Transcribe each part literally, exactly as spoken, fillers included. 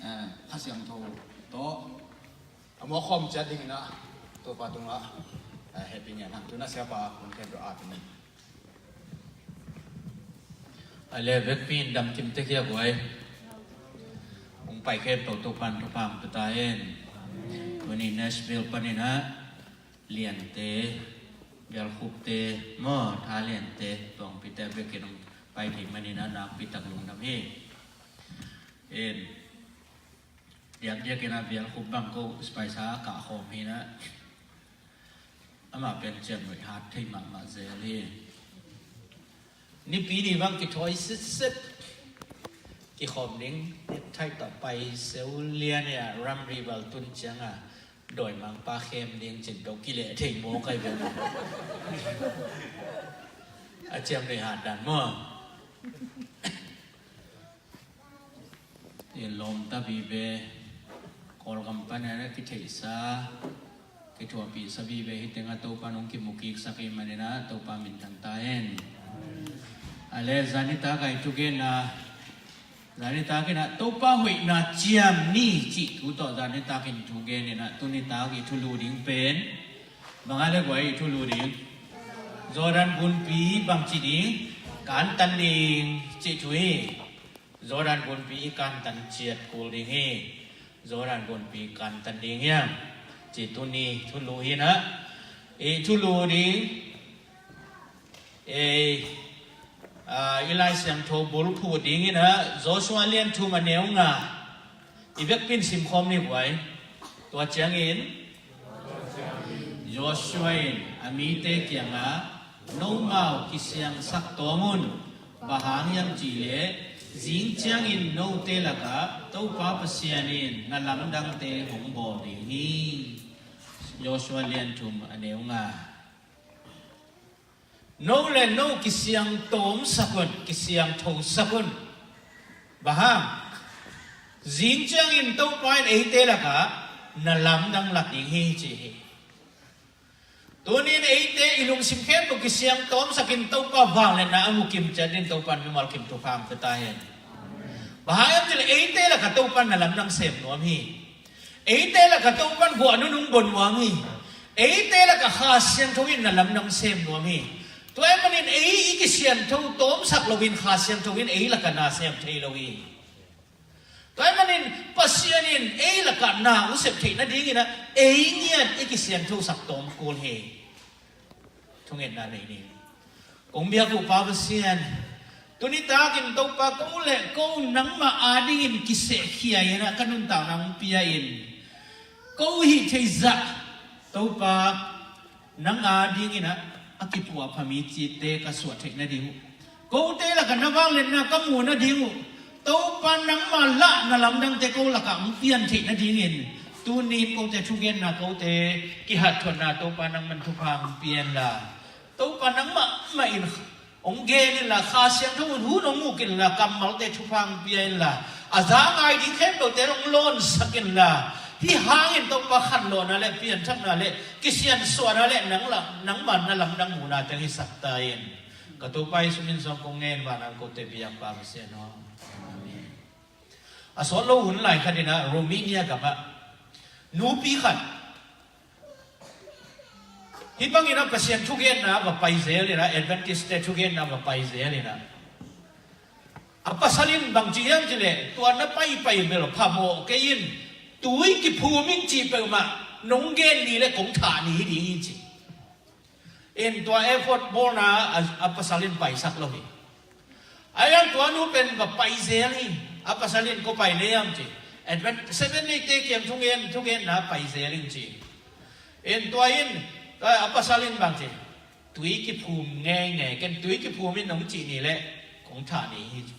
Kha Siangtho tawh a muak khawm ciat dingin ah Topa tungah hehpih ngiat hang. Tu-in ah siapa hun khempeuh a tung a le vekpi in dam kim tek hi a guai. Hong pai khempeuh Topa in thupha hong pia ta hen. Tuni Nashville panin ah Liante, Bialkhupte maw, Tha Liante, Tuangpite a bekin hong pai thei manin ah nakpi tak lungdam hi. En, diakdiakin ah Bialkhup bang ko spaisa kah khawm hi-in ah, amah pen ciamnuih hat thei mahmah zel hi. Nipi ni bang kithawi sitset, kikhawm ding, thaih tawh pai seu lian a, ramri val tun ciang a, dawimangpa khem ding cin beuh kileh thei maw kai beuh. A ciamnuih hat dan maw? I lawmta vive, Kawlgam panin ah kitheihsa, kithuahpihsa vive hi teng ah Topa in hong kimukiksak ahih manin ah Topa minthang ta hen. A le zanitak a i thugenna, zanitak in ah Topa hoihna ciam ni cih thu tawh zanitak in thugen in ah tunitak i thulu ding pen bang a le guai i thulu ding? Jordan gunpi bangci ding? Kantan ding cih thu hi. Jordan gunpi i kantan ciat kul ding hi. Jordan gunpi kantan ding hiam? Ci tuni thulu hi-in ah i thulu ding, ei, a, i Lai Siangtho bulphuh dingin ah Joshua lian thum a neu nga i vekpi in simkhawm ni guai. Tua ciangin Joshua in a mite kiangah, "Nomau kisiangsak tawm un, bang hang hiam cih leh zing ciangin note lakah Topa Pasian in na lamdangte hong bawl ding hi." Joshua lian thum a neu nga. No le no kisiangtawmsak un, kisiangthosak un. Bang hang? Zing ciangin Topa in eite lakah na lamdang lak ding hi ci hi. Tunin eite i lungsim khempeuh kisiangtawmsakin Topa vangliatna a mu kim ciat dingin Topa in mimal kim thupha hong pia ta hen. Bang hang hiam cih leh eite lakah Topa in na lamdang sem nuam hi. Eite lakah Topa in guah nunung bua nuam hi. Eite lakah Kha Siangtho in na lamdang sem nuam hi. Tua ahih manin ei i kisiangtho tawmsak loin Kha Siangtho in ei lakah na sem thei lo hi. Tua ahih manin Pasian in ei lakah na hong sep theih nadingin ah ei ngiat i kisiangthosak tawm kul hi. Thungetna nei ni. Kong biak uh Pa Pasian, tuni takin Topa ko le ko nangmah adingin kisehkhia in ah ka nuntakna hong pia in, ko hih theih zah Topa nang adingin ah a kipuahpha mi cihte ka suah theih nading uh, kote lakah na vangliatna ka muh nading uh, Topa nangmah lah na lamdangte ko lakah hong pian theih nadingin tuni in kote thugenna, kote kihahthuanna Topa nangman thupha hong pia inla, Topa nangmah mah in hong gen inla, Kha Siangtho in hun hong uk inla, kammalte thupha hong pia inla, a za ngai ding khempeuhte hong lawnsak inla, hih hangin Topa khanlawhna le pianthakna le kisiansuahna le nang la, nangmah na lamdang muhna teng hisak ta in. Ka Topa Jesuh min suang kong ngen, vanah kote biak Pa Pasian aw. Amen. A sawt lo hun lai khat in ah Romania gamah nupi khat hih bangin ah Pasian thugenna va pai zel in ah, Adventist-te thugenna va pai zel in ah, a pasal in bang ci hiam cih leh, tua na paipai bel phamawh kei in, tui kiphum in cih peuhmah nong gen ni leh kong thah ni hi ding hi ci. In tua effort bawlna a, a pasal in paisak lo hi. A yang tua nu pen va pai zel hi. A pasal in ko pai na hiam ci. Advent Seven Day-te kiang thugen, thugenna pai zel in ci. In tua in, tua a pasal in bang ci. Tui kiphum ngeingei, ken tui kiphum in nong cih ni leh kong thah ni hi ci.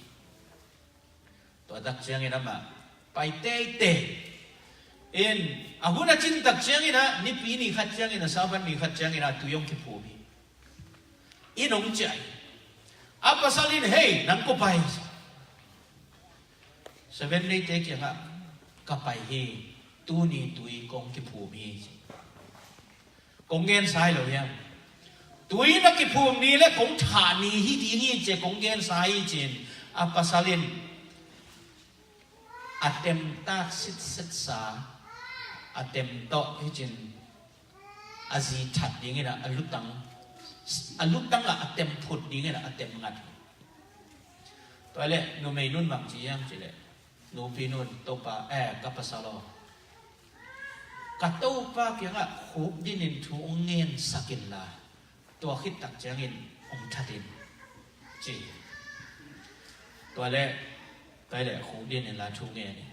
Tua tak ciangin amah pai teitei. In a hun a cin tak ciangin ah, nipi ni khat ciangin ah, Sabbath ni khat ciangin ah tui hong kiphum hi. In hong ciah hi. A pasal in, "Hei, nang ko pai?" "Seven Day-te kiangah ka pai hi. Tuni tui kong kiphum hi," ci. Kong gensa hi lo hiam? Tui na kiphum ni leh kong thah ni hi ding hi ci-a kong gensa hi ci-in a pasal in a temtak sitsetsa a tem tawh hi cin a zi that dingin a lutang a lutang ah a tem phut dingin a tem ngat. Tua le numei nun bang ci hiam ci le nupi nun Topa eh ka pasal aw ka Topa kiangah khuk dinin thu ong ngen sakin la tua khit tak ciangin ong that in ci. Tua le tua le khuk dinin la thu ngen in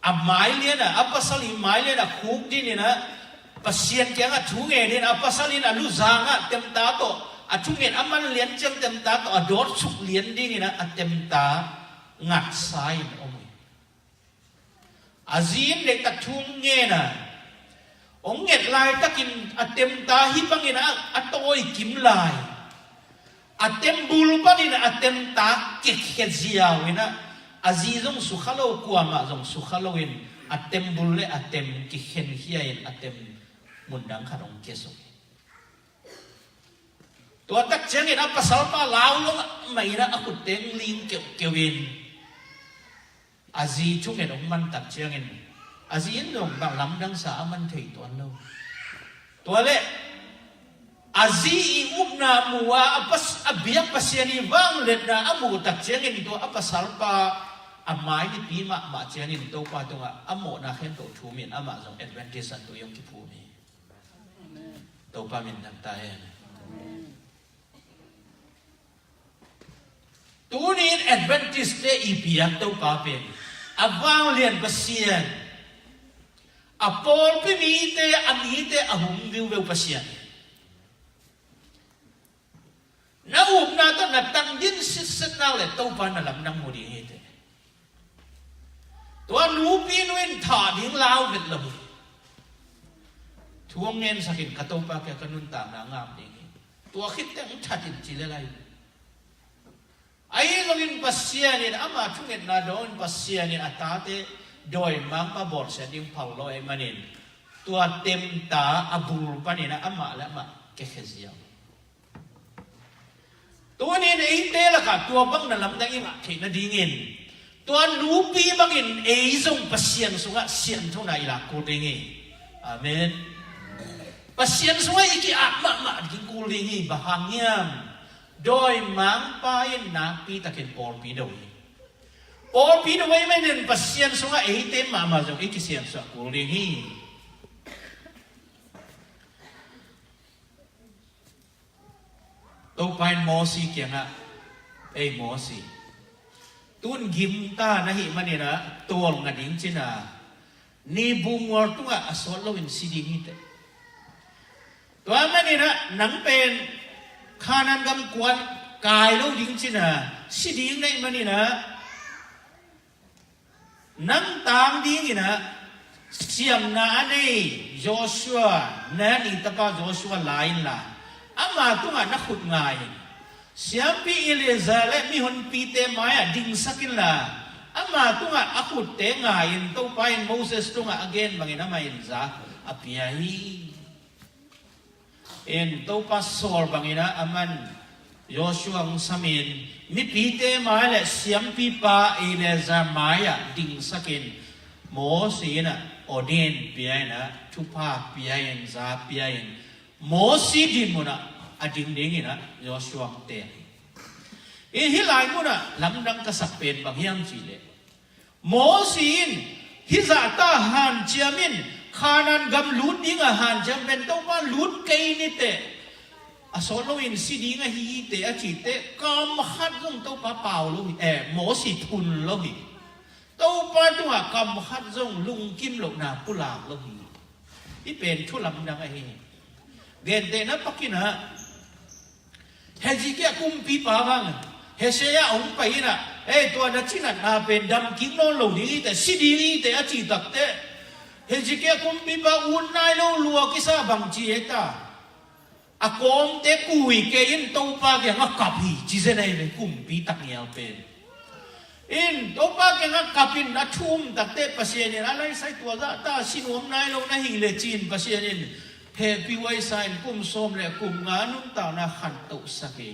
a mai lian a a pasal i mai lian a khuk dinin a Pasian kiangah thu ngen in a pasal in a luzang ah temta tawh a thunget a man lian ciang temta tawh a dawt suk lian dingin a a temta ngatsa in om hi. A zi in deihtak thu ngen a ong nget laitakin a temta hi bangin a a tawi kim lai a tem bul panin a temta kikhe ziau in a a zi zong sukha lo kuamah zong sukha loin a tem bul le a tem kikhenkhia in a tem mundang khat ong kia suk hi. Tua tak ciangin a pasalpa lau lo mah in a a khutteng ling keuhkeuh in a zi thunget ong man tak ciangin a zi in zong bang lamdangsa a man thei tuan lo. Tua le a zi i upna mu a a biak Pasian i vangliatna a mu tak ciangin tua a pasalpa a mai nipi mahmah ciangin Topa tungah a mawhna khempeuh thum in amah zong Adventist a tui ong kiphum hi. Topa min thang ta hen. Tunin Adventist te i biak Topa pen a vanglian Pasian a pawlpi mite a mite a hum viuveu Pasian. Na upna tawh na tang din sitset nak le Topa na lamdang mu ding hi te. Tua nupi nu in thah ding lau vet lo hi. Thu ong ngensakin ka Topa kia ka nuntakna ngam ding hi. Tua khit teng that in ci le lai. Ahi zongin Pasian in ama thungetna dongin Pasian in a tate dawimangpa bawlsiat ding phal lo ahih manin tua temta a bul panin amah le amah kekhe ziau. Tunin eite lakah tua bang na lamdang i ngah theih nadingin tua nupi bangin ei zong Pasian sungah sianthona i lak kul ding hi. Amen. Pasian sungah i ki-ap mahmah ding kul ding hi. Bang hang hiam? Dawimangpa in nakpi takin pawlpi do hi. Pawlpi do ahih manin Pasian sungah eite mahmah zong i kisiansuah kul ding hi. Topa in Mosi kiangah, ei Mosi, tun gimta na hih manin ah tawlnga ding cin a ni bumual tungah a sawt loin si ding hi teh. Tua manin ah nang pen Kanaan gam kuan kai lo ding cin a si ding na hih manin ah nang tang dingin ah siamna a nei Joshua, Nun tapa Joshua la inla ama tungah na khut nga in. Siampi Eleazar le mihonpite mai-ah dingsak inla ama tungah a khutte nga in. Topa in Moses tungah a gen bangin amah in za a pia hi. In Topa sawl bangin ah aman Joshua hong samin mipite mai le siampipa Eleazar mai-ah dingsakin Mosi in ah ordain pia in ah thupha pia in za pia in Mosi din munah a ding dingin ah Joshua hong teel hi. In hih lai munah lamdang ka sak pen bang hiam cihleh Mosi in hih zahta hanciam in Kanaan gam lut dingah hanciam pen Topa lut kei niteh a sawt loin si ding ahi hi teh a citeh kam khat zong Topa pau lo hi. Eh, Mosi thun lo hi. Topa tungah kam khat zong lungkim lohna pulak lo hi. Hih pen thu lamdang ahi hi. Gentehna pakin ah Hezekiah kumpipa bang Hosea hong pai in ah, ei, tua na cinatna pen damkim nawn lo ding hi teh, si ding hi teh a cih takteh Hezekiah kumpipa ut nai lo lua kisa bang ci hi ta. A kawmte kui kei in Topa kiangah kap hi ci zen ahi ve kumpi takngial pen. In Topa kiangah kap in a thum takteh Pasian in a laisai tua zahta si nuam nai lo na hih leh ci-in Pasian in hehpih huaisa in kum sawm le kum nga nuntakna khantohsak hi.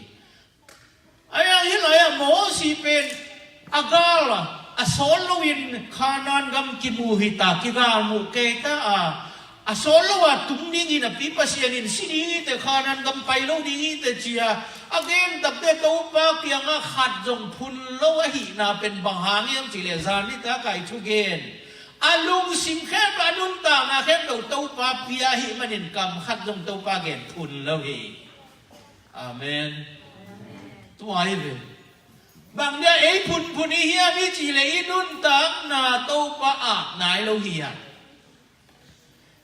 Ahi hang hih lai-ah Mosi pen a gal a a sawl loin Khanaan gam kimu hi ta, kigal muh kei ta a, a sawl lo a tum ding hi napi Pasian in si ding hi te, Khanaan gam pai lo ding hi te ci a, a gen takte Topa kiangah khat zong phun lo ahihna pen bang hang hiam cih leh zan nitak a i thugen a lungsim khempeuh, a nuntakna khempeuh Topa pia ahih manin kam khat zong Topa gen phun lo hi. Amen. Tua hi ve. Bang dia ei phunphun i hiam i cih leh i nuntakna Topa ap nai lo hi a,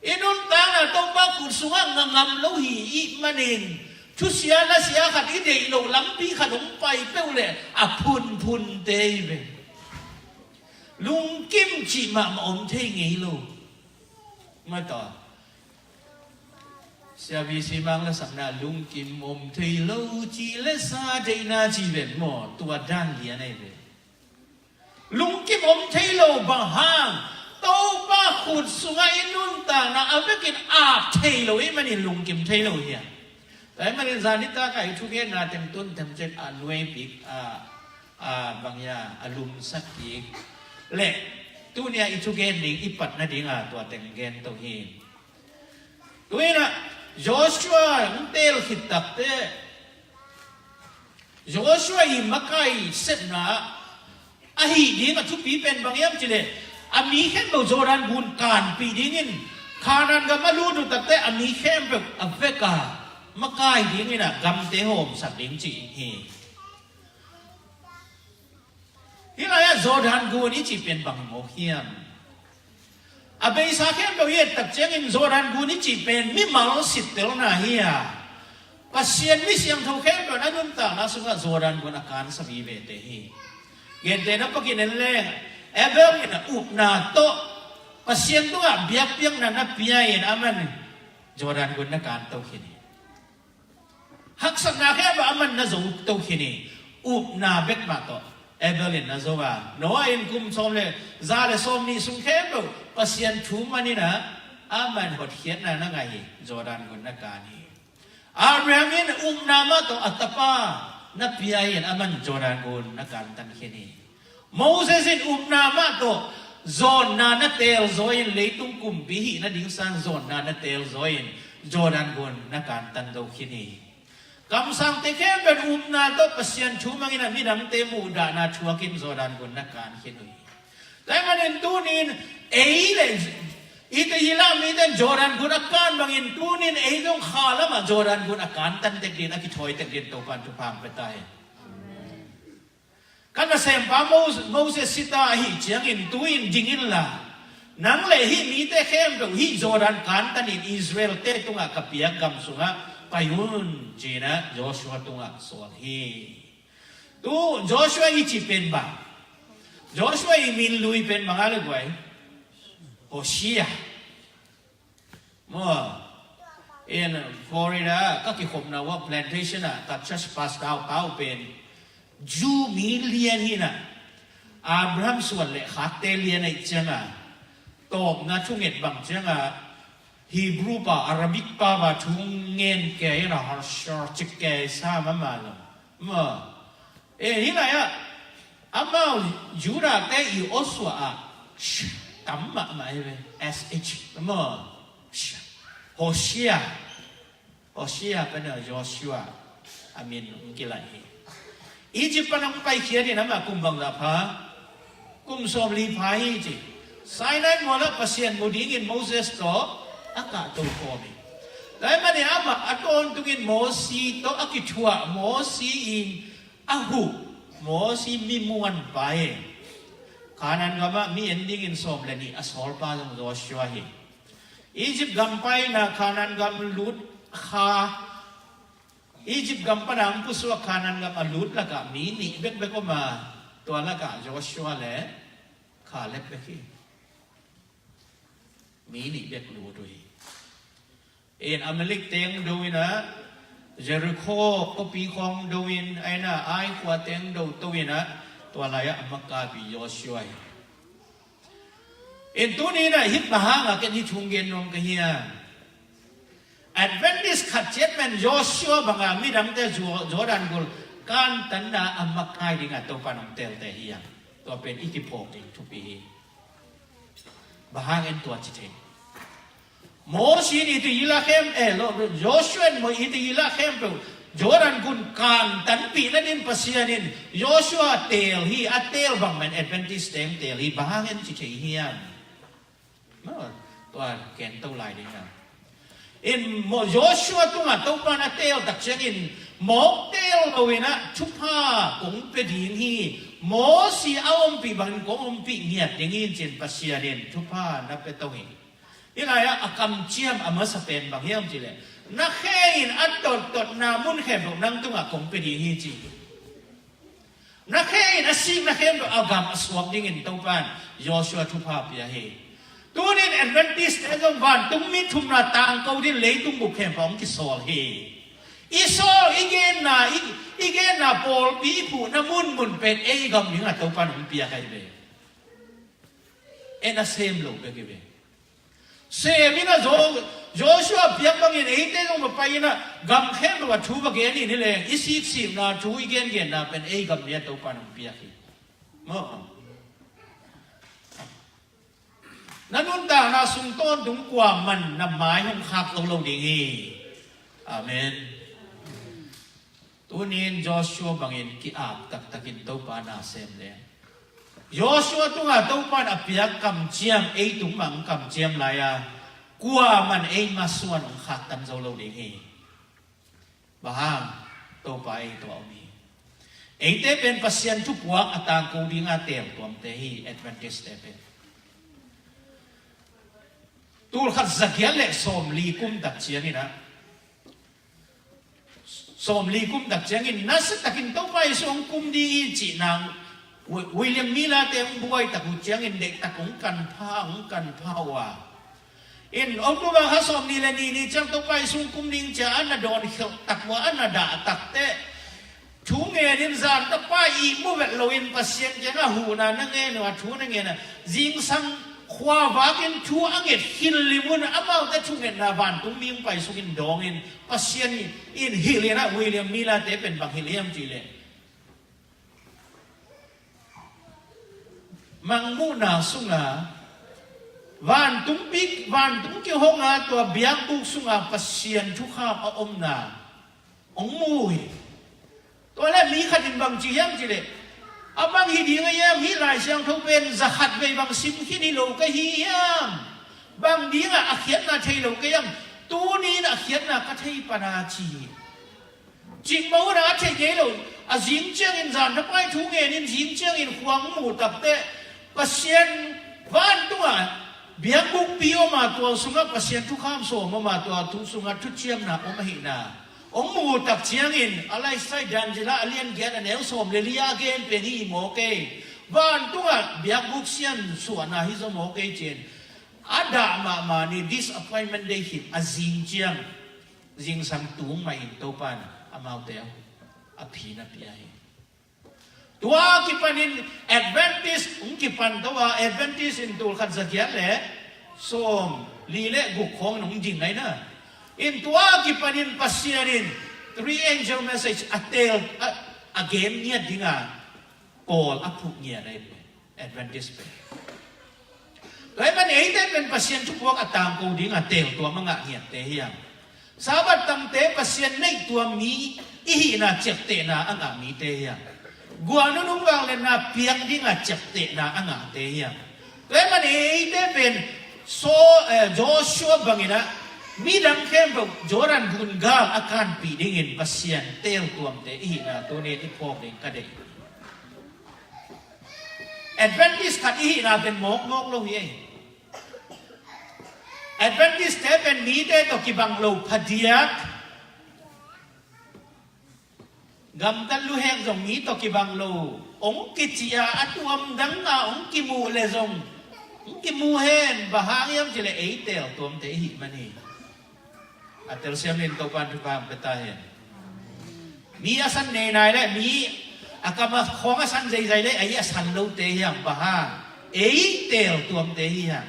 i nuntakna Topa khut sungah ngah ngam lo hi ih manin thusia nasia khat i deih loh lampi khat hong pai peuh leh a phunphunte hi ve. Lungkim cih mahmah om thei ngei lo. Mataw. Sia V C Mang la sakna lungkim om thei lo ci le sa deihna ci ven maw, tua dan lian ahi ve. Lungkim om thei lo bang hang, Topa khut sungah i nuntakna a vekin ap thei lo ih manin lungkim thei lo hi a. Tua ih manin zan nitak a i thugenna teng tun themcek a nuaipik a, a bang ia a lumsak kik leh tunia i thugen ding i patna dinga tua teng gen to hi. Tuinah Joshua hong teel khit takte Joshua i makai sepna ahih ding a thupi pen bang hiam cih leh a mi khempeuh Jordan gun kanpih dingin Khanaan gam a lut uh takte a mi khempeuh a veka makai dingin a gamte hawmsak ding cih hi. Hih lai-ah Jordan gun i cih pen bang mawk hiam? A beisa khempeuh i et tak ciangin Jordan gun i cih pen mimal sittelna hi a, Pasian mi siangtho khempeuh a nuntakna sungah Jordan gun a kansa vivete hi. Gentehna pakin en leng Abel in a upna tawh Pasian tungah biakpiakna na pia in aman Jordan gun na kan to khin hi. Haksatna khempeuh aman na zo to khin hi. Upna bek mah tawh Abel in na zo a, Noah in kum sawm le za le sawm nih sung khempeuh Pasian thu manin a, aman hotkhiatna na ngah hi. Jordan gun na kan hi. Abraham in upna mah tawh a tapa na pia in aman Jordan gun na kantan khin hi. Moses in upna mah tawh zawnna na teelzaw in, leitung kumpi hih nading sang zawnna na teelzaw in Jordan gun na kantan zo khin hi. Kamsangte khempeuh in upna tawh Pasian thu mangin a midangte muhdahna thuakin Jordan gun na kan khin uh hi. Tua ahih manin tunin ei le i te i la mite Jordan gun a kan bangin tunin ei zong kha lamah Jordan gun a kantan tek din, a kithawi tek din Topan thupha hong pia ta hi. Ka nasempa Mos-, Moses sita ahih ciangin tu-in ding inla, nang le hih mite khempeuh hih Jordan kantanin Israel-te tungah ka piak gam sungah pai un, ci-in ah Joshua tungah sawl hi. Tu Joshua i cih pen bang? Joshua i min lui pen bang a le guai? Hoshea. Maw, in Florida ka kikhopna uh ah plantation ah ka church pastor pa uh pen Jew mi lian hi in ah, Abraham suan le khakte lian ahih ciangin, tawpna thunget bang ciangin, Hebrew pau, Arabic pau ah thu ngen kei in ah, harshar cik kei sa mahmah lo. Maw, eh, hih lai-ah amau Judah-te i aw suah ah sh tam mahmah hi ve. S H. Maw, sh. Hoshea. Hoshea pen a Joshua a min hong kilaih hi. Egypt pan hong paikhiat in amah kum bangzah pha? Kum sawmli pha hi ci. Sinai mualah Pasian mu dingin Moses tawh a kahto khawm hi. Tua ahih manin amah a tawntungin Mosi tawh a kithuah, Mosi in a huh, Mosi mi muanpa hi. Kanaan gamah mi en dingin sawm le nih a sawlpa zong Joshua hi. Egypt gam paina, Kanaan gam lut kha, Egypt gam pana hong pusuak Kanaan gam a lut lakah mi nih bekbek om a, tua lakah Joshua le Caleb bek hi. Mi nih bek lut uh hi. In Amalek teng do in ah, Jericho khuapi khawng do in, a in ah Ai khua teng do to in ah, tua lai-ah a makaihpih Joshua hi. In tuni in ah hih bang hangah ken hih thu hong gen nuam ka hiam? Adventist khat ciat pen Joshua bangah midangte Ju-, Jordan gul kantanna a makai dingah Topa in hong teelte hiam? Tua pen i kiphawk ding thupi hi. Bang hang en tua ci thei? Mosi in i tui i la khem, eh, lo, Joshua in mo i tui i la khempeuh Jordan gun kan tanpih nadin Pasian in Joshua teel hi. A teel bang man Adventist teng teel hi. Bang hang en ci thei hiam? No, tua ken to lai ding a. In mo Joshua tungah Topa in a teel tak ciangin mawk teel lo in ah thupha kong pia ding hi. Mosi a ompih bangin kong ompih ngiat ding hi, ci-in Pasian in thupha na pia to hi. Hi lai-ah a kamciam a masa pen bang hiam cih leh, na khe in a tottotna mun khempeuh nang tungah kong pia ding hi, ci hi. Na khe in a sik na khem lo a gam a suak dingin Topa in Joshua thupha pia hi. Tunin Adventist te zong vantungmi thumna tangko din leitung bup khempeuh hong kisawl hi. I sawl, i genna, i, i genna pawlpi i phuhna munmun pen ei gam dingah Topa in hong piak ahi ve. En a sem lo bek hi ve. Sem in a Jo-, Joshua piak bangin eite zong va pai in a gam khempeuh a thu va gen in hi leng, i siksikna thu i gengenna pen ei gam dingah Topa in hong piak hi. Maw. Na nuntakna sung tawntung kuaman na mai hong khak zo lo ding hi. Amen. Tunin Joshua bangin ki-ap taktakin Topa na sem leng, Joshua tungah Topa in a piak kamciam ei tung bang kamciam lai-a kuaman ei masuan hong khaktan zo lo ding hi. Bang hang? Topa ei tawh a om hi. Eite pen Pasian thupuak a tangko dinga teel tuamte hi, Adventist te pen. Tulkhat zagiat le sawmli kum tak ciangin ah, sawmli kum tak ciangin nasa takin Topa Jesu hong kum ding hi cih nang Wi-, William Miller te hong buai tak uh ciangin deih tak hong kan pha, hong kan pha uh a. In October kha sawmni le nih ni ciang Topa Jesu hong kum ding cia a na dawn khelh tak uh a, a na dah tak teh. Thu ngenin zan tapa ihmu vet loin Pasian kiangah huhna na ngen uh a, thu na ngen a, zingsang khuavak in thu a nget hilh lim un, amaute thungetna vantungmi hong paisuk in dawngin Pasian in hilh in ah, William Miller te pen bang hilh hiam cih leh, mangmuhna sunga vantung pik, vantung kihonga tua biakbuk sunga Pasian thukham a omna hong mu hi. Tua le mi khat in bang ci hiam cih leh, a bang hi ding a hiam, hih Lai Siangtho pen za khat vei bang sim khin hi lo ka hi hiam? Bang dingah a khiatna thei lo ka hiam? Tuni in a khiatna ka thei pan a ci hi. Cikmah un a thei ngei lo, a zing ciangin zan thapai thu ngenin zing ciangin khuang mu tak teh, Pasian vantungah biakbukpi om a, tua sungah Pasian thukham sawm om a, tua thu sungah thuciamna om ahihna hong mu tak ciangin, a Laisai Danzila a lian giat a neu sawm le li a gen pen hi maw kei. Vantungah biakbuk sian suahna hi zaw maw kei ci-in a dah mahmah ni, disappointment day hi. A zing ciang zingsang tung mah in Topa in amaute a phin a pia hi. Tua kipanin Adventist hong kipan to a, Adventist in tulkhat zagiat le sawmli le guk khawng in hong ding ahi na. In tua kipanin Pasian in three angel message a teel a, a gen ngiat dinga pawl a phuh ngiat ahi. Adventist pen. Tua ahih manin eite pen Pasian thupuak a tangko dinga teel tuam a ngah ngiatte hiam? Sabbath tangte Pasian neih tuam mi i hihna ciaptehna a ngah mite hiam? Guah nunung vangliatna piak dinga ciaptehna a ngahte hiam? Tua ahih manin eite pen so, eh, Joshua bangin ah midang khempeuh Jordan gun gal a kanpih dingin Pasian teel tuamte i hihna tuni in i phawk ding ka deih. Adventist khat i hihna pen mawkmawk lo hi ei. Adventist te pen mite tawh kibang lo phadiak. Gamtat luhek zong mi tawh kibang lo. Hong kicih a, a tuam dang a hong kimuh le zong hong kimu hen, bang hang hiam cih leh ei teel tuamte i hih man hi. A telsiam in Topa'n thupha hong pia ta hen. Mi a san nei nai le, mi a kam a khawng a san zeizai le, ei a san lote hiam, bang hang? Ei teel tuamte hi hiam?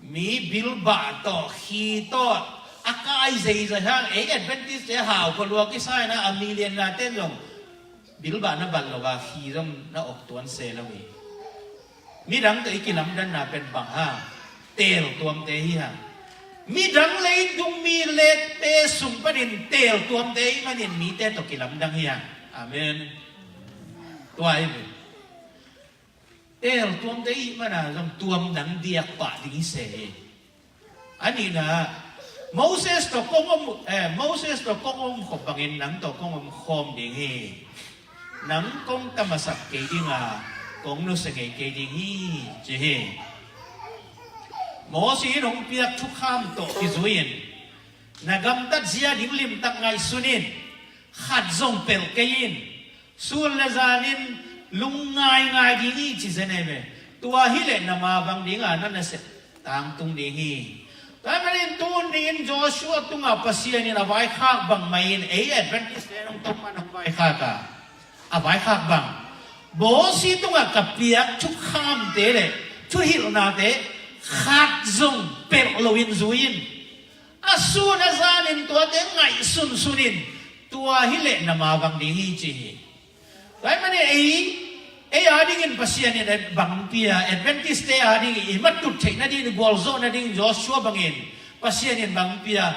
Mi bilbah tawh, khi tawh a kai zeizai hang, ei Adventist te hau phalua kisa in a, a milian na ten zong Bilbah na bat lo a, khi zong na awk tuan se lo hi. Midang tawh i kilamdanna pen bang hang? Teel tuamte hi hang. Midang leitung mi lette sung panin teel tuamte i hih manin mite tawh kilamdang hi hang. Amen. Tua hi ve. Teel tuamte i hih mana zong tuamdang diak pah ding i se hi. A nihna, Moses tawh kong om, eh, Moses tawh kong om khop bangin nang tawh kong om khawm ding hi. Nang kong tamasak kei ding a, kong nusia ngei kei ding hi, ci hi. Moses in hong piak thukham tawh kizui-in na gamtat zia ding limtak ngaihsun in, khat zong pelh kei in, sun le zanin lungngai ngai ding hi, ci zen ei ve. Tua hi leh na mavang ding a, na nasep tangtung ding hi. Tua hi manin tuni-in Joshua tungah Pasian in a vaikhak bang mah in ei Adventist te nong tawh mah nong vaikhak a, a vaikhak bang, Moses tungah ka piak thukhamte le thuhilhnate khat zong pelh loin zui in, a sun a zanin tuate ngaihsunsun in, tua hi leh na mavang ding hi, ci hi. Tua hi manin ei, ei a dingin Pasian in bang pia, Adventist te a dingin i matut theih nadingin, gualzawh nadingin Joshua bangin Pasian in bang pia,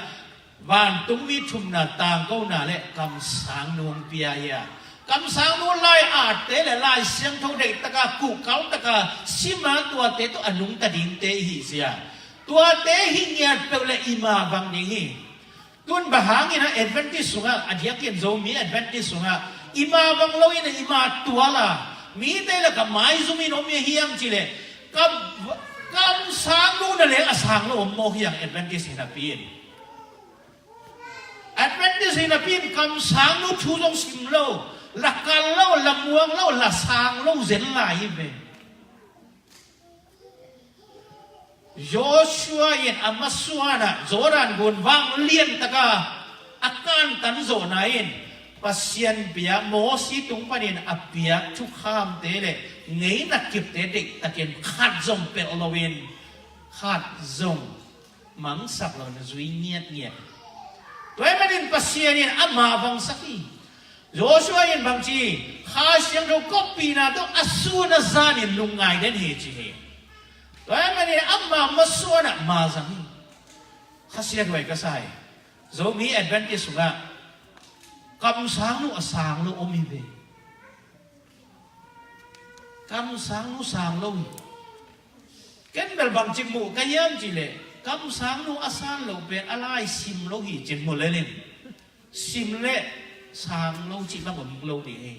vantungmi thumna tangkona le kamsangnu hong pia hi a. Kamsangnu lai-atte le Lai Siangtho deihtaka kuhkaltaka sima tuate tawh a nungta dingte i hi zia. Tuate hi ngiat peuh le i mavang ding hi. Tun bang hangin a Adventist sungah, a diakin Zomi Adventist sungah i mavang loin i matuala, mite lakah maizumin om i hiam cileh, kam, kamsangnu na leng a sang lo om mawk hiam Adventist hi napi in. Adventist hi napi in kamsangnu thu zong sim lo, la kal lo, la muang lo, la sang lo zen lai hi ve. Joshua in a masuanah Jordan gun vangliantaka a kantan zawhna in Pasian bia Moses tung panin a piak thukhamte le ngeina kipte deihtakin khat zong pelh loin, khat zong mangsak lo na zui ngiatngiat. Tua hi manin Pasian in a mavangsak hi. Joshua in bangci, Kha Siangtho koppihna tawh a sun a zanin lungngai den hi ci hi. Tua hi manin ama masuanah mavang hi. Khasiat huai ka sa hi. Zomi Adventist sungah kamsangnu a sang lo om hi ve. Kamsangnu sang lo hi. Ken bel bangci muh ka hiam cileh, kamsangnu a sang lo pen a lai sim lo hi cin mu lelin. Sim leh sang lo cih bang om lo ding hi.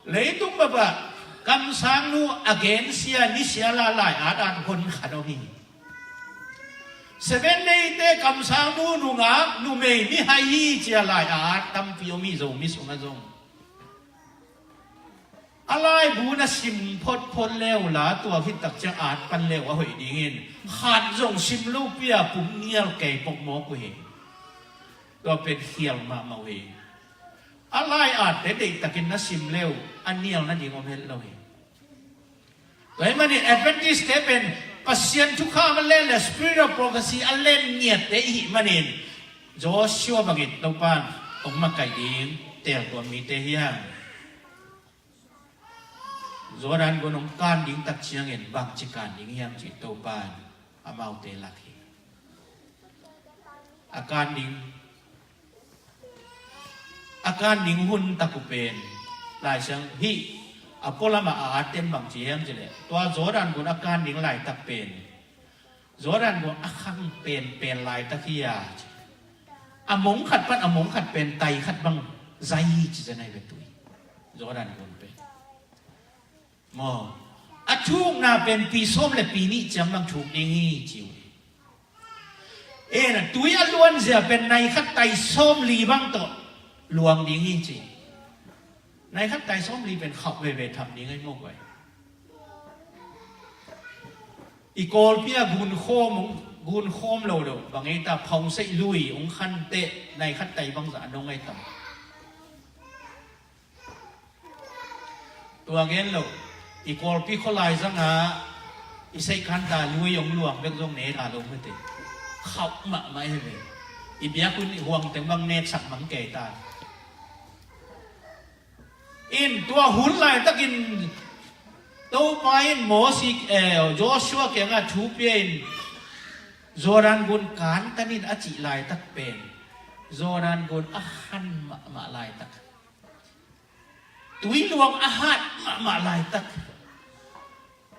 Leitung baba kamsangnu a gensia nisia la lai-at at hon khat om hi. Seven Day te kamsangnu nungak numei mihai hi cia lai-at tampi om hi Zomi sungah zong. A laibu na sim photphot leu la tua khit tak ciang at pan leu a hoih dingin khat zong sim lo pia pum nial kei pok mawk uh hi. Tua pen khial mahmah uh hi. A lai-atte deihtakin na sim leu a nial nading om het lo hi. Tua hi manin Adventist te pen Pasian thukham a len le spirit of prophecy a len ngiatte i hih manin Joshua bangin Topan hong makaih ding teltuam mite hi hang. Jordan gun hong kan ding tak ciangin bangci kan ding hiam cih Topan amaute lak hi. A kan ding, a kan ding hun tak uh pen Lai Siang hih a pualamah a atten bangci hiam cileh, tua Jordan gun a kan ding laitak pen Jordan gun a khang penpen laitak hi a ci. A mong khat pan a mong khat pen tai khat bang zai hi ci zen ai ve tui. Jordan gun pen maw, a thukna pen pi sawm le pi nih ciang bang thuk ding hi ci uh hi. Ena tui a luanzia pen nai khat tai sawm li bang tawh luang ding hi ci. Nai khat tai sawm li pen khauh veve tham ding ai mawk vai. I Kawlpi a gunkhawm, gunkhawm lo deuh bang ei ta phawngseih lui ung khanteh nai khat tai bangzah a nong ai tam. Tua gen lo, i Kawlpi khualai zanga i seihkhanta lui ung luang bek zong ne ta lo mate. Khauh mahmah hi ve. I biakun i huang teng bang neksak mang kei ta. In tua hun laitakin Topa in Mosi, eh, Joshua kiangah thu pia in Jordan gun kantan in a cih laitak pen Jordan gun a khan mahmah laitak, tui luang a hat mahmah laitak,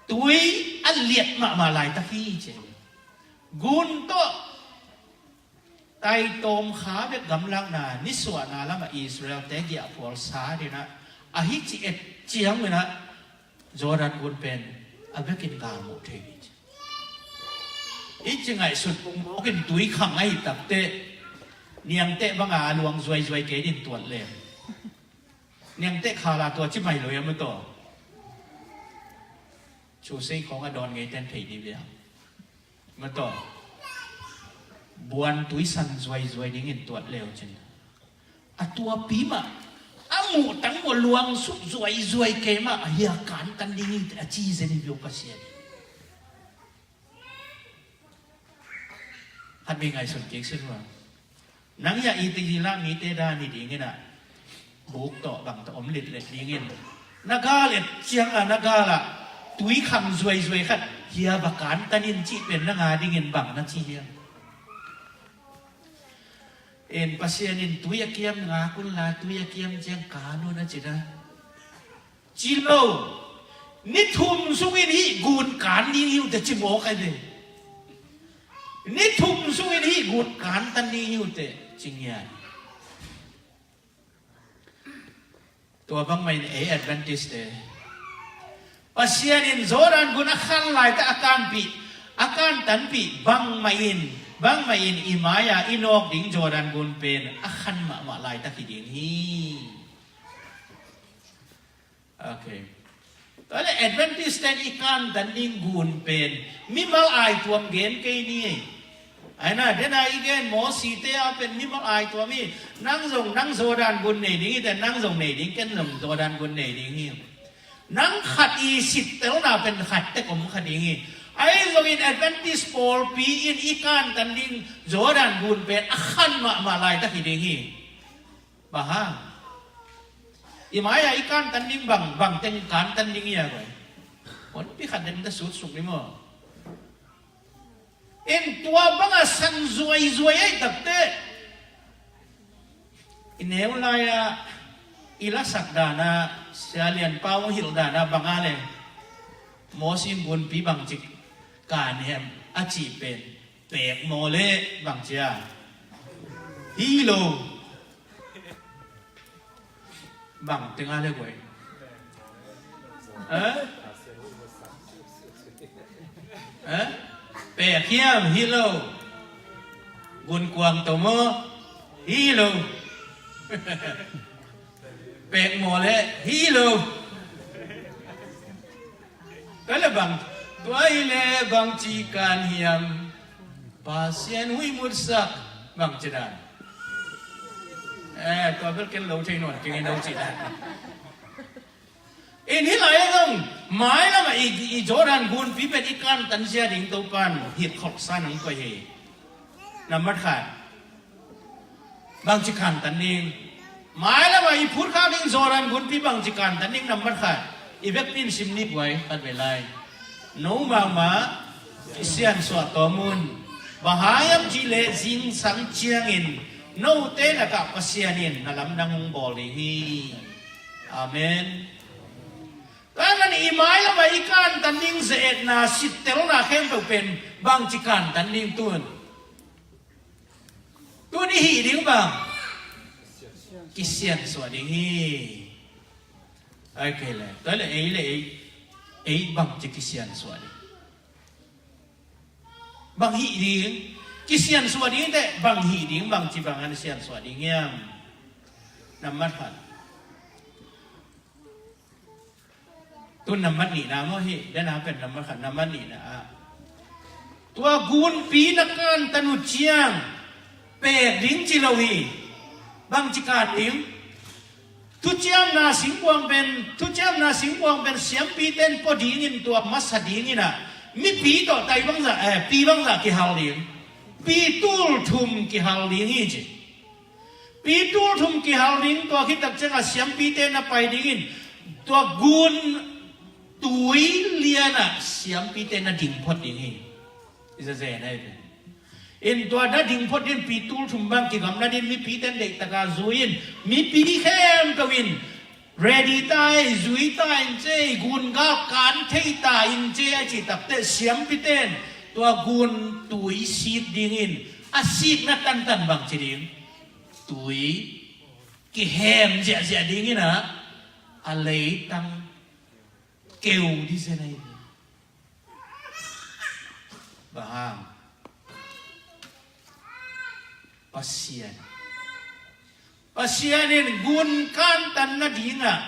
tui a liat mahmah laitak hi ci. Gun tawh taitawm kha bek gamlakna nisuahna lamah Israel-te giahphual sa dinah a hi ci et ciang minah Jordan gun pen a bekin galmuh thei hi ci. Hih ci ngaihsut pungmawkin tui khang ahi takteh niangteh banga a luang zuaizuai kei din tuat lem. Niangteh khala tua ci mai lo ia mataw. Chusei khawng a dawn ngeiten thei ni bia mataw. Buan tuisan zuaizuai dingin tuat leu cin a tuapi mah a muh tang mah luang suk zuaizuai kei mah a hia kantan ding hi a ci zen hi bia Pasian. Khat mi ngaihsun kik sin ua. Nang ia i tei hi lah mite dan hi dingin ah buk tawh bang tawh om litlet dingin na gal et ciang a na gal ah tui khang zuaizuai khat hia va kantan in cih pen na nga dingin bang na ci hiam? In Pasian in tui a kiam ngak un la tui a kiam ciang kan un a ci na. Ci lo. Ni thum sungin hih gun kan ding hi uh teh ci mawk ai ve. Ni thum sungin hih gun kantan ding hi uh teh ci ngiat. Tua bangmah in ei Adventist te Pasian in Jordan gun a khan laitak a kanpih a kantanpih bangmah in bangmah in i mai-a i nawk ding Jordan gun pen a khan mahmah laitak hi ding hi. Ok. Tua le Adventist ten i kantan ding gun pen mimal aituam gen kei ni. Aina dena i gen Mosi te a pen mimal aituam hi. Nang zong nang Jordan gun nei ding hi te nang zong nei ding ken zong Jordan gun nei ding hi. Nang khat i sittelna pen khat tek om kha ding hi. Ahi zongin Adventist pawlpi in i kantan ding Jordan gun pen a khan mahmah laitak hi ding hi. Bang hang? I mai-a i kantan ding bang bang teng kantan ding ia koi. Honpi khat den da sut suk ni maw? In tua banga san zuaizuai ai takte i neu lai-a i lasak dana Sia Lian Pau hilh dana banga le Mosi in gunpi bangcik kan hiam a cih pen pek maw le bangcia hi lo. Bang tengah le guai. Eh? Eh? Pek hiam hi lo. Gunkuang to maw hi lo. Pek maw le hi lo. Tua le bang tua hi le bang ci kan hiam. Pasian hui mutsak bang ci dan. Eh, tua bel ken lo thei nawn keng in lo ci dan. In hi lai zong mai lamah i, i Jordan gunpi pen i kantan zia ding Topan hit khoksa nang koi hi. Nambat khat. Bangci kantan ding. Mai lamah i phut khak ding Jordan gunpi bangci kantan ding nambat khat. I vekpi in sim ni buai khat ve lai. No mahmah kisiansuah tawm un. Bang hang hiam cih leh zingsang ciangin note lakah Pasian in na lamdang hong bawl ding hi. Amen. Tua ahih manin i mai lamah i kantan ding ze-etna sittelna khempeuh pen bangci kantan ding tun. Tun i hih ding bang kisiansuah ding hi. Ai kei le tua le ei le ei ei bangci kisiansuah ding. Bang hih ding kisiansuah ding teh bang hih ding bangci bang an siansuah ding hiam? Nambat khat. Tun nambat nihna maw hi dena pen nambat khat nambat nihna ah tua gunpi na kantan uh ciang pek ding ci lo hi. Bangci kan ding. Thuciamna singkuang pen thuciamna singkuang pen siampite in pua dingin tua masa dingin ah mipi tawh tai bangzah eh pi bangzah kihal ding. Pi tul thum kihal ding hi ci. Pi tul thum kihal ding, tua khit tak ciangah siampite na pai dingin tua gun tui lianah siampite na ding phot ding hi. I zazen ahi ve. In tua na ding phot ding pi tul thum bang kigamla ding mipite in deihtakin zui in, mipi khempeuh in ready ta ei, zui ta in ci ei, gun gal kan thei ta in ci ei, a cih takteh siampite in tua gun tui sik dingin a sikna tantan bang ci ding, tui kihem ziahziah dingin ah a leitang keu ding zen ahi. Bang hang? Pasian. Pasian in gun kantan nadingah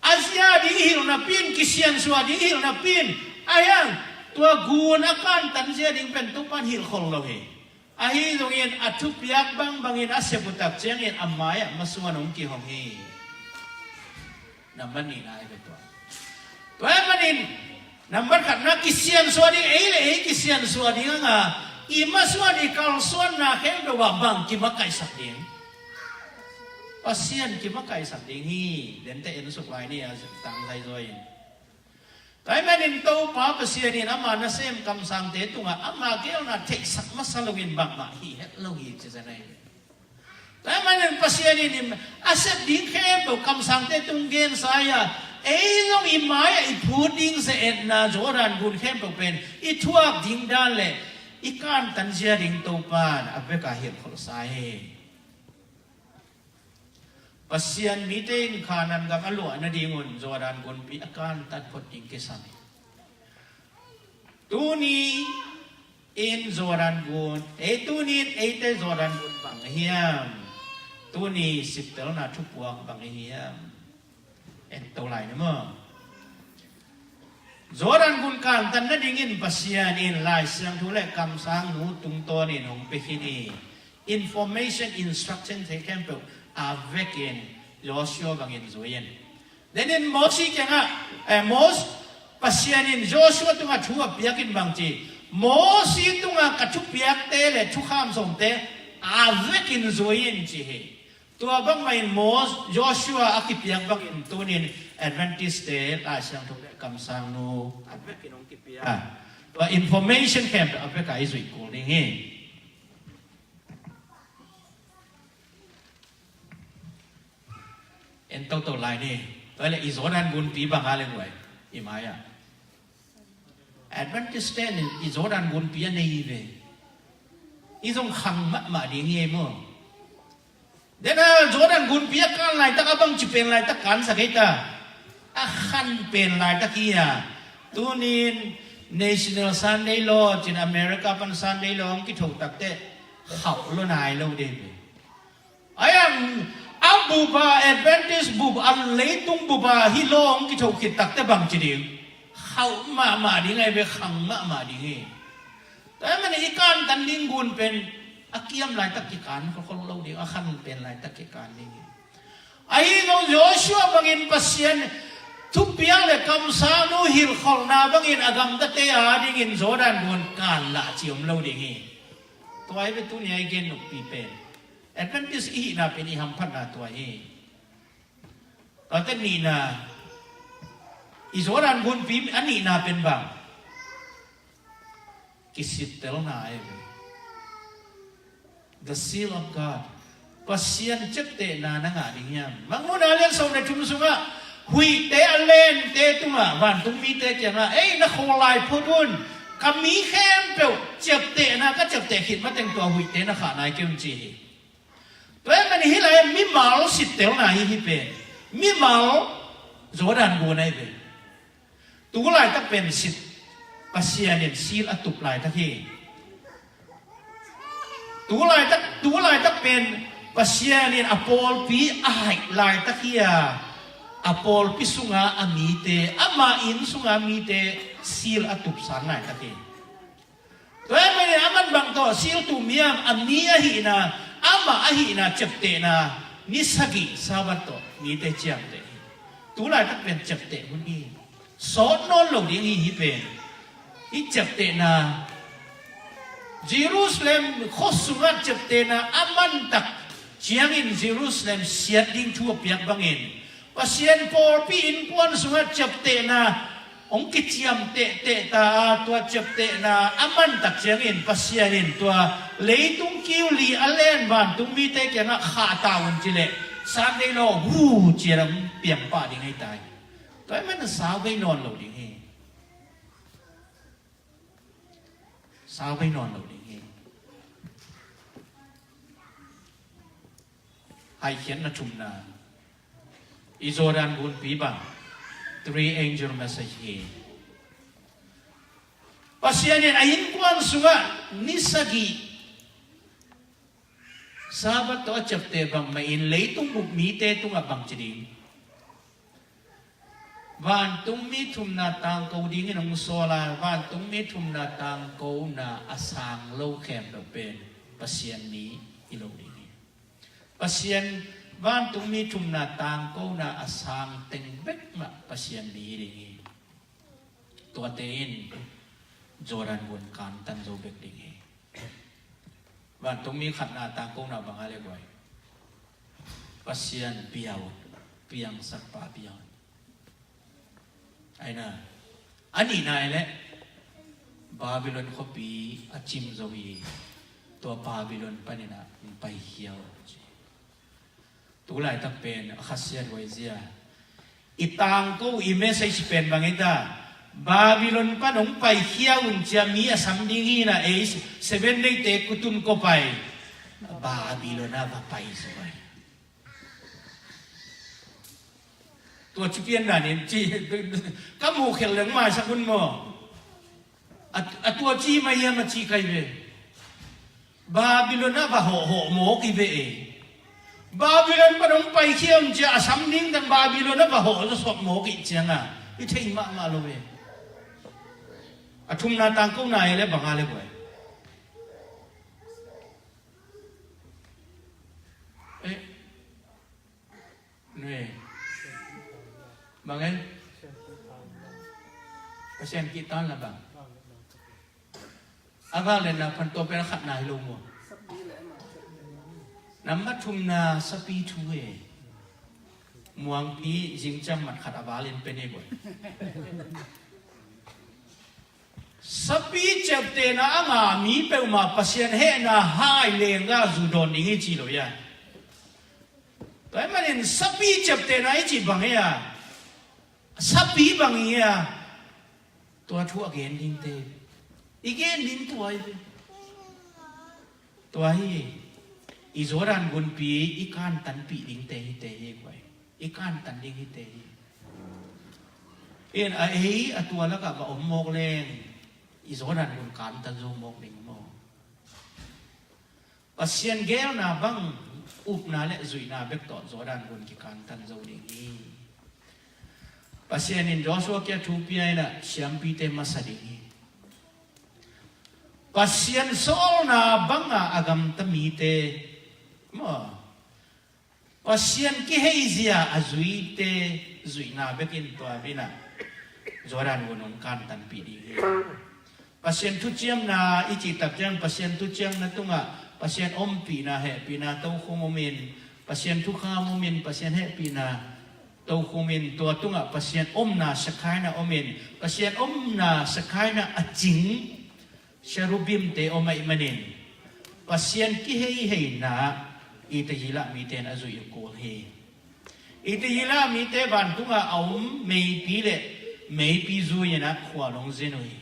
a zia ding hilh napi in, kisiansuah ding hilh napi in, a hiang tua gun a kantan zia ding pen Topan hilhkhol lo hi. Ahi zongin a thupiak bangbangin a sep uh tak ciangin a mai-ah masuan hong kihong hi. Nambat nihna ahi ve tua. Tua ahih manin nambat khatna kisiansuah ding, ei le ei kisiansuah ding hanga i masuan i kalsuanna khempeuh ah bang kimakaihsak ding? Pasian kimakaihsak ding hi. Dente en suk lai ni a tang zaizaw in. Tua ahih manin Topa Pasian in ama nasem kamsangte tungah ama geelna theihsak masa loin bangmah hih het lo hi ci zen ahi. Tua ahih manin Pasian in a sep ding khempeuh kamsangte tung gensa a, ei zong i mai-ah i phut ding zia etna Jordan gun khempeuh pen i thuak ding dan le i kantan zia ding Topa in a vekpi hilhkholhsa hi. Pasian mite in Kanaan gam a luah nadingun Jordan gunpi a kantan phot ding kisam hi. Tuni in Jordan gun, ei tuni in eite Jordan gun bang ahi hiam? Tuni sittelna thupuak bang ahi hiam? En to lai ni maw? Jordan gun kantan nadingin Pasian in Lai Siangtho le kamsangnu tungtawnin hong pia khin hi. Information, instruction te khempeuh a vekin Joshua bangin zui in. Then in Mosi kiangah, eh, Mos-, Pasian in Joshua tungah thu a piakin bang ci, Mosi tungah ka thupiakte le thukham sawmte a vekin zui in ci hi. Tua bangmah in Mos-, Joshua a kipiak bangin tunin Adventist te Lai Siangtho le kamsangnu a vekin hong kipia. Tua information khempeuh a vek a i zuih kul ding hi. En toto lai ni. Tua le i Jordan gunpi bang a le guai i mai-ah. Adventist ten i Jordan gunpi a nei ve. I zong khang mahmah ding hi ei maw? Dena Jordan gunpi a kan laitak a bangci pen laitak kansak ei ta. A khan pen laitak hi a. Tunin National Sunday Law cin America pan Sunday Law hong kitho takteh khauh lo nai lo dei ve. Ai ang a bupa Adventist bup a leitung bupa hi law hong kitho khit takteh bangci ding? Khauh mahmah ding ai ve, khang mahmah ding hi. Tua ahih manin i kantan ding gun pen a kiam laitak kikan khol lo ding, a khan pen laitak kikan ding hi. Ahi zong Joshua bangin Pasian thupiak le kamsangnu hilhkholhna bangin a gamtate a dingin Jordan gun kan lah ci om lo ding hi. Tua hi ve tuni a i gen nukpi pen. Adventist i hihna pen i hamphatna tua hi. Tua teh nihna, i Jordan gunpi a nihna pen bang? Kisittelna ahi ve. The seal of God. Pasian ciaptehna na ngah ding hiam? Mangmuhna lian sawm le thum sungah huihte a lente tungah vantung mite kiangah, ei, na khawl lai phot un, ka mi khempeuh ciaptehna ka ciapteh khit mateng tua huihte na khah nai kei un ci hi. Tua ahih manin hih lai mimal sittelna hi hi pen. Mimal Jordan gun ahi pen. Tu laitak pen sit Pasian in seal a tup laitak hi. Tu laitak, tu laitak pen Pasian in a pawlpi a haih laitak hi a, a pawlpi sunga a mite, ama inn sunga mite seal a tupsan laitak hi. Tua ahih manin aman bang tawh seal tup hiam? A mi ahihna, amah ahihna ciaptehna, ni sagih Sabbath tawh mite ciamteh hi. Tu laitak pen ciapteh hun hi. Sawt nawn lo ding hi, hih pen. Hih ciaptehna, Jerusalem khua sungah ciaptehna a mantak ciangin Jerusalem siat ding thu a piak bangin Pasian pawlpi innkuan sungah ciaptehna hong kiciamteh tehta a, tua ciaptehna a mantak ciangin Pasian in tua leitung kiu li a len vantung mite kiangah khahta un ci leh Sunday law hu ciat hong piangpah ding hei ta hi. Tua ahih manin sau vei nawn lo ding hi. Sau vei nawn lo ding hi. Haikhiatna thumna, i Jordan gunpi bang three angel message hi. Pasian in a innkuan sungah ni sagih Sabbath tawh a ciapteh bang mahin leitung bup mite tungah bangci ding? Vantung mi thumna tangko dingin hong sawl a, vantung mi thumna tangkona a sang lo khempeuh pen Pasian mi hi lo ding hi. Pasian vantung mi thumna tangkona a sang teng bek mah Pasian mi hi ding hi. Tuate in Jordan gun kantan zo bek ding hi. Vantung mi khatna tangkona bang a le guai? Pasian bia un, piangsakpa bia un. Aina, a nihna i le Babylon khuapi a cim zo hi. Tua Babylon panin a paikhia un ci. Tu laitak pen a khasiat huai zia. I tangko i message pen bang hi ta? Babylon pan hong paikhia un cia mi a sam ding hi na ei Seven Day te kutun ko pai. Babylon a va pai zo ai. Tua ci pian dan in ci ka mu khel leng maisak un maw? A, a tua ci mai hiam a ci kai ve. Babylon a va hawhhawh mawk i ve e. Babylon pan hong paikhia un cia a sam ding dan Babylon a va hawh zawsawp mawk i cianga i thei mahmah lo ve. A thumna tangkona i le bang a le buai? Eh, nui. Bang e? Pasian kihtan la bang. A vang le na phan tawh pen a khatna hi lo maw? Nambat thumna sapi thu e. Muangpi zingciang mat khat a val in pen e buai. Sapi ciaptehna a ngah mi peuhmah Pasian hehna hai lengga zu dawn ding hi ci lo ia. Tua ahih manin sapi ciaptehna i cih bang hi a, sapi bang hi a, tua thu a gen dingte i gen ding tua hi ve. Tua hi, i Jordan gunpi i kantanpih dingte hite hi guai. I kantan ding hite hi. In a ei a tua lakah va om mawk leng i Jordan gun kantan zo mawk ding maw? Pasian geelna bang upna le zuihna bek tawh Jordan gun kikantan zo ding hi. Pasian in Joshua kiang thu pia in a siampite masa ding hi. Pasian sawlna banga a gamta mite maw, Pasian kiheizia a zuite zuihna bekin tua bina Jordan gun hong kantanpih ding hi. Pasian thuciamna i cihtak ciang Pasian thuciamna tungah Pasian ompihna hehpihna tokhom omin, Pasian thukham omin, Pasian hehpihna tokhom in, tua tungah Pasian omna Shekhinah omin, Pasian omna Shekhinah a cing Cherubimte om ahih manin Pasian kiheiheina i tayila mite in a zuih uh kul hi. I tayila mite vantunga a om meipi le meipi zui in a khual hong zin uh hi.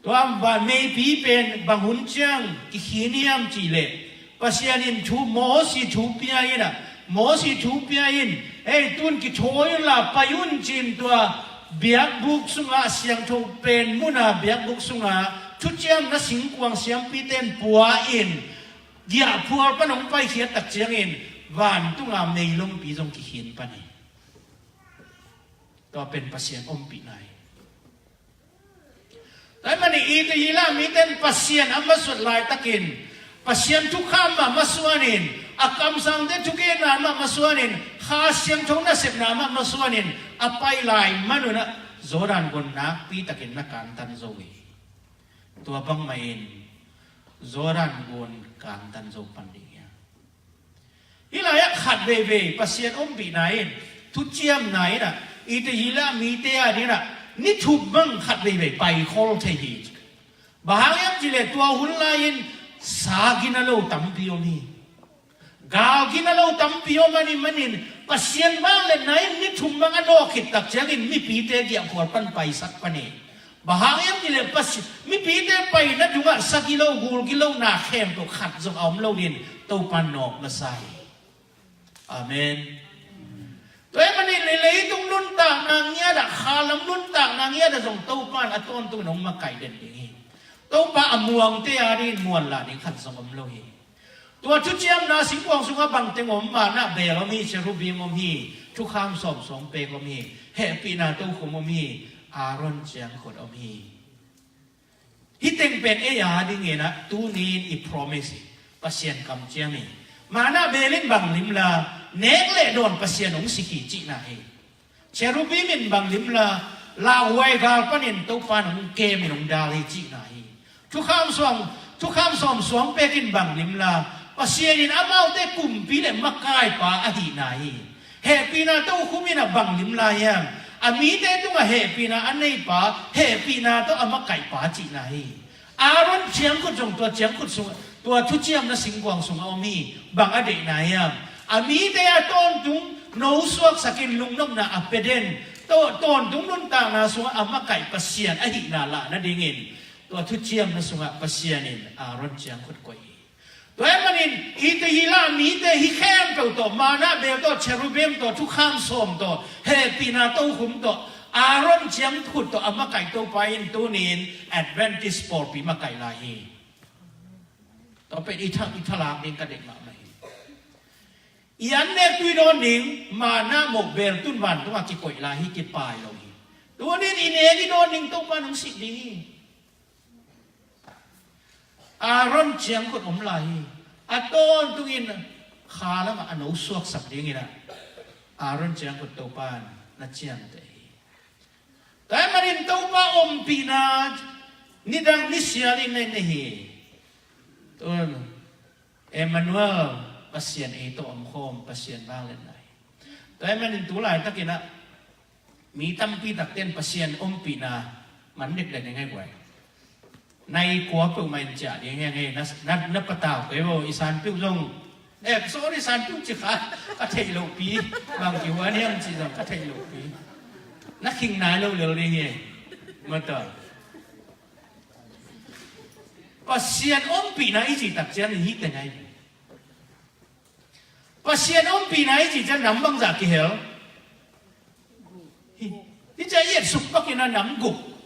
Tua van meipi pen bang hun ciang kikhin hiam cih leh Pasian in thu Mosi thu pia in a, Mosi thu pia in, ei tun kithawi unla pai un cin tua biakbuk sungah siangtho pen muna biakbuk sungah thuciamna singkuang siampite in pua in giahphual pan hong paikhiat tak ciangin vantunga meilompi zong kikhin pan hi. Tua pen Pasian ompihna hi. Tua ahih manin i tayila mite in Pasian a masuat laitakin Pasian thukham mah masuanin, a kamsangte thugenna mah masuanin, Kha Siangtho nasepna mah masuanin a pai lai manun a Jordan gun nakpi takin na kantan zo hi. Tua bangmah in Jordan gun kantan zo pan ding hi a. Hih lai-ah khat veivei Pasian ompihna in, thuciamna in ah, i te hi lah mite a ding ah ni thum bang khat veivei paikhol thei hi. Bang hang hiam cih leh tua hun lai-in sa gina lo tampi om hi. Gal gina lo tampi om ahih manin Pasian vangliatna in ni thum bang a nawk khit tak ciangin mipite giahkhual pan paisak pan hi. Bang hang hiam cih leh Pasi- mipite paina dungah sa gilo gul gilona khempeuh khat zong a om lo in Topa nawk na sa hi. Amen. Tua ahih manin leitung nuntakna ngiat ah, khalam nuntakna ngiat ah zong Topa in a tawntungin hong makaih den ding hi. Topa a muangte a dingin muanlah ding khat zong om lo hi. Tua thuciamna singkuang sungah bangteng om? Manna beel om hi, cherubim om hi, thukham sawm suangpek om hi, hehpihna tokhum om hi, Aaron ciangkhut om hi. Hih teng pen ei a dingin ah tuni-in i promise hi. Pasian kamciam hi. Manna beel in bang limla, nek le dawn Pasian hong sik hi cihna hi. Cherubim in bang limla, lauhuai gal panin Topa in hong kem in hong dal hi cihna hi. Thukham sawm, thukham sawm suangpek in bang limla, Pasian in amaute kumpi le makaipa ahihna hi. Hehpihna tokhum in ah bang limla hiam? A mite tungah hehpihna a neipa, hehpihna tawh a makaihpa cihna hi. Aaron ciangkhut zong tua ciangkhut sung, tua thuciamna singkuang sungah om hi. Bang a deihna hiam? A mite a tawntung nosuaksakin lungnopna a pia den, taw- tawntung nuntakna sungah a makaih Pasian ahihna lah nadingin tua thuciamna sungah Pasian in Aaron ciangkhut koih hi. Tua ahih manin hih te hi lah mite hih khempeuh tawh, manna beel tawh, cherubim tawh, thukham sawm tawh, hehpihna tokhum tawh, Aaron ciangkhut tawh a makaih Topa in tuni-in Adventist pawlpi makaih lai hi. Tua pen i tha- i thalak ding ka deih mahmah hi. I an nek tui dawn ding, manna moh beel tun vantungah kikoih lai hi, kipai lo hi. Tuni-in i nek i dawn ding Topa in hong sik ding hi. Aaron ciangkhut om lai hi. A tawntungin kha lamah a nosuaksak dingin ah Aaron ciangkhut Topa in na ciamteh hi. Tua ahih manin Topa ompihna nidang nisial in nei nei hi. Tun Emmanuel, Pasian ei tawh omkhawm, Pasian vangliatna hi. Tua ahih manin tu laitakin ah mi tampi takte in Pasian ompihna man dekdek ni ngai guai. Nai kua peuhmah in ciah ding hiang hei, na, na, na patau kei vo, i sanpiuh zong. Eh, sorry, sanpiuh ci kha, ka theih lohpi. Bang kihuan hiam ci zong ka theih lohpi. Na khing nai lo lel ding hi. Mata. Pasian ompihna i cih tak ciangin hih teng ahi. Pasian ompihna i cih ciang nam bangzah kihel? Hih, hih ciang i etsuk pakin a nam guk.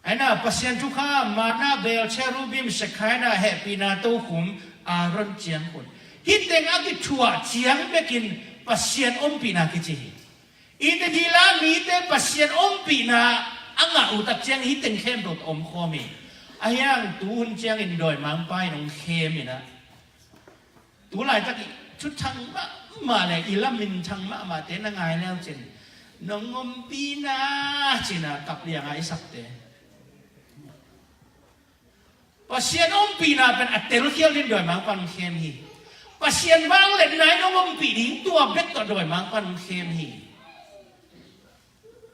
Ahi na, Pasian thukham, manna beel, cherubim, Shekinah, hehpihna tokhum, Aaron ciangkhut. Hih teng a kithuah ciang bekin Pasian ompihna kici hi. I te hi lah mite Pasian ompihna a ngah uh tak ciang hih teng khempeuh omkhawm hi. Ahi hang tuhun ciangin dawimangpa in hong khem in ah, tu laitak i thuthang mahmah le i laminthang mahmahte na ngai leu cin, nong ompihna cin a kap lianga i sakte. Pasian ompihna pen a telkhial ding dawimangpa in hong khem hi. Pasian vangliatna in hong ompih ding, tua bek tawh dawimangpa in hong khem hi.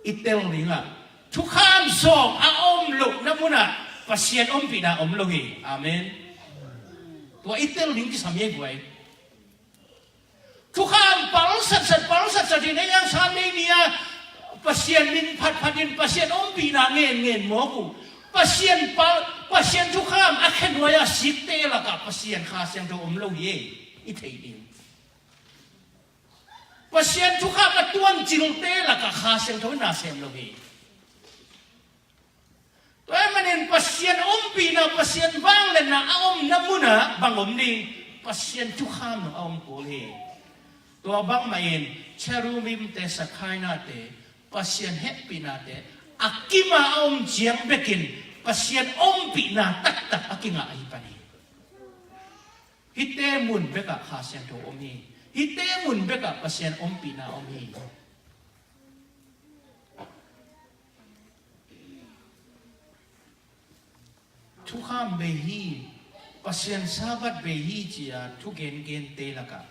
I tel dingah thukham sawm a om lohna munah Pasian ompihna om lo hi. Amen. Tua i tel ding kisam hi ei guai. Thukham palsatsat, palsatsat in ei ang Sunday ni-a Pasian min phatphat in Pasian ompihna ngenngen mawk uh. Pasian pal, Pasian thukham a khenuai a sikte lakah Pasian Kha Siangtho om lo hi ei. I thei ding. Pasian thukham a tuancilte lakah Kha Siangtho in na sem lo hi. Tua ahih manin Pasian ompihna, Pasian vangliatna a omna munah bang om ding? Pasian thukham a om kul hi. Tua bangmah in cherubimte, Shekinahte, Pasian hehpihnate a kimah a om ciang bekin Pasian ompihna taktak a kingah ahi pan hi. Hihte mun bekah Kha Siangtho om hi. Hihte mun bekah Pasian ompihna om hi. Thukham bei hi. Pasian Sabbath bei hi ci-a thu gengente lakah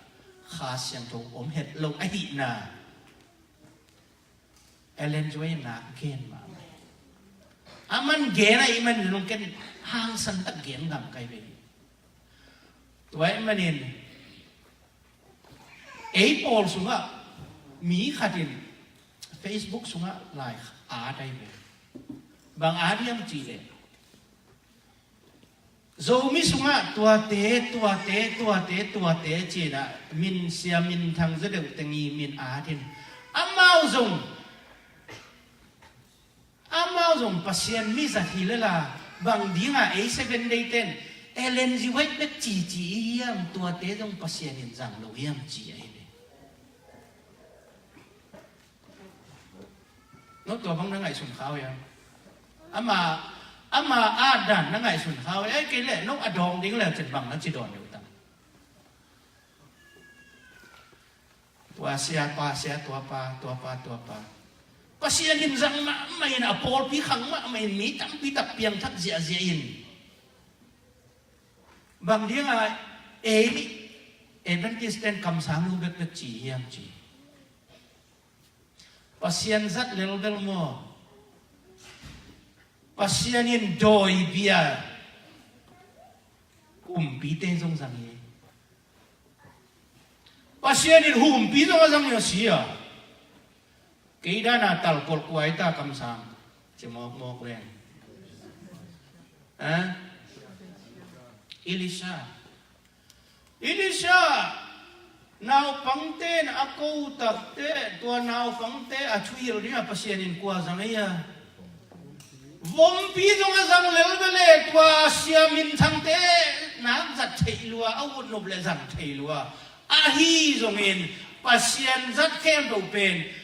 Kha Siangtho om het lo ahihna Ellen G. White in nak gen mahmah. A man gen ahih manin zong ken hangsan tak gen ngam kai ve. Tua ahih manin ei pawl sungah mi khat in Facebook sungah lai at ahi ve. Bang at hiam cih leh Zomi sungah tuate, tuate, tuate, tuate ci-in ah min sia, min thang zaw deuh teng i min at in, amau zong, amau zong Pasian mi zat hi lel a, bang dingah ei Seven Day ten Ellen G. White bek cici i hiam, tuate zong Pasian in zang lo hiam ci ahi ve. No tua bang na ngaihsun kha uh hiam? Ama, ama at dan na ngaihsun kha uh hiam? Ahih kei leh no a dawng ding leh cin bang na ci dawn deuh tam. Tua sia pa, sia tua pa, tua pa, tua pa. Pasian in zang mahmah in, a pawlpi khang mahmah in, mi tampi tak piangthak ziahziah in, bang dingah ei Adventist ten kamsang nu bekbek ci hiam ci? Pasian zat lelbel maw? Pasian in dawi bia kumpite zong zang hi. Pasian in humpi zong a zang hi a si a. Kei dana talkolh kuai ta kamsang ci mawkmawk leng. Ha? Elisha. Elisha, naupangte in a ko takte, tua naupangte a thuhilh dingah Pasian in kua zang ei a? Vompi zong a zang lelbel e, tua sia minthangte nak zat theih lua, a ut nop le zang thei lua. Ahi zongin Pasian zat khempeuh pen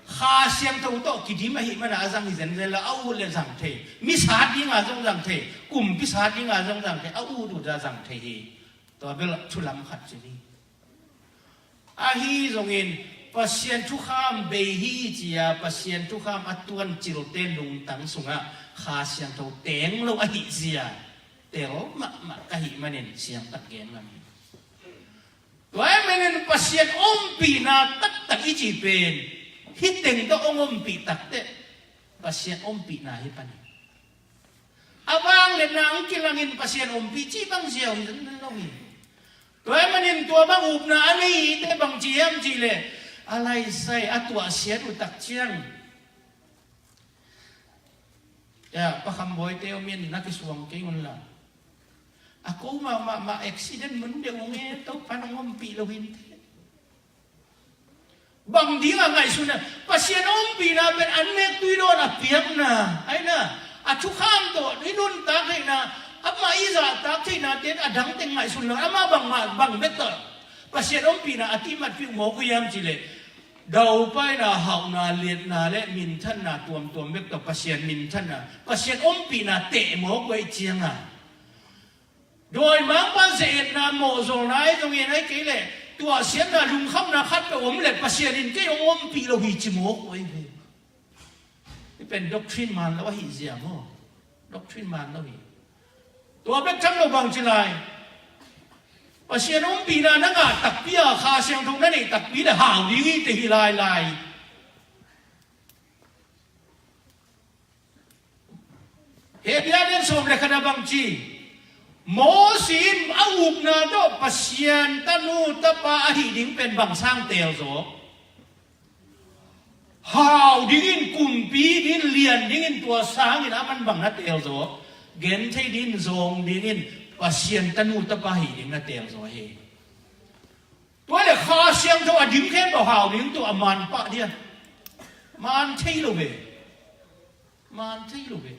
Kha Siangtho tawh kidim ahih mana a zang hi zenzen lo, a ut le zang thei. Mi sat dinga zong zang thei, kumpi sat dinga zong zang thei, a ut uta zang thei hi. Tua bel thulam khat ci ni. Ahi zongin Pasian thukham bei hi ci-a, Pasian thukham a tuancilte lungtang sungah Kha Siangtho teng lo ahih zia tel mahmah ka hih manin siangtak gen ngam hi. Tua ahih manin Pasian ompihna taktak i cih pen hih teng tawh hong ompih takteh Pasian ompihna hi pan hi. A vangliatna hong kilangin Pasian ompih cih bang ziau hi zenzen lo hi. Tua ahih manin tua bang upna a neite bang ci hiam cih leh, a laisai a tuahsiat uh tak ciang, ya, Pa Kham Bawite om in na kisuang kei un la. A ko mahmah mah accident mun deuh ung e, Topa nang ompih lo hi inteh. Bang dingah ngaihsun a, Pasian ompihna pen an nek tui dawn a piakna, aina, a thukham tawh i nuntak theihna, amah i zahtak theihnate a dang teng ngaihsun lo, amah bangmah bang bek tawh Pasian ompihna a kimatpih uh mawk uh hiam cih leh, daupaina, hauhna, liatna le minthanna tuamtuam bek tawh Pasian minthanna, Pasian ompihna teh mawk uh ahih cianga, dawimangpa ze-etna, mawhzolna ahi zongin, ahih kei leh tuahsiatna, lungkhamna khatpeuh om leh Pasian in kei hong ompih lo hi ci mawk uh ahi ve. Hih pen doctrine man lo ahih zia maw? Doctrine man lo hi. Tua bek tham lo bang ci lai. Pasian ompihna na ngah takpi a, Kha Siangtho na neih takpi le hau ding hi te hi lailai. Hebru lian sawm le khat ah bang ci? Moses in a upna tawh Pasian tanu tapa ahih ding pen bang sang teel zaw? Hau dingin, kumpi dingin, lian dingin, tua sangin a man bang na teel zaw? Genthei dingin, zawng dingin, Pasian tanu tapa ahih ding na teel zaw hi. Tua le Kha Siangtho a dim khempeuh hau ding tua a man pah dia. Man thei lo ve. Man thei lo ve.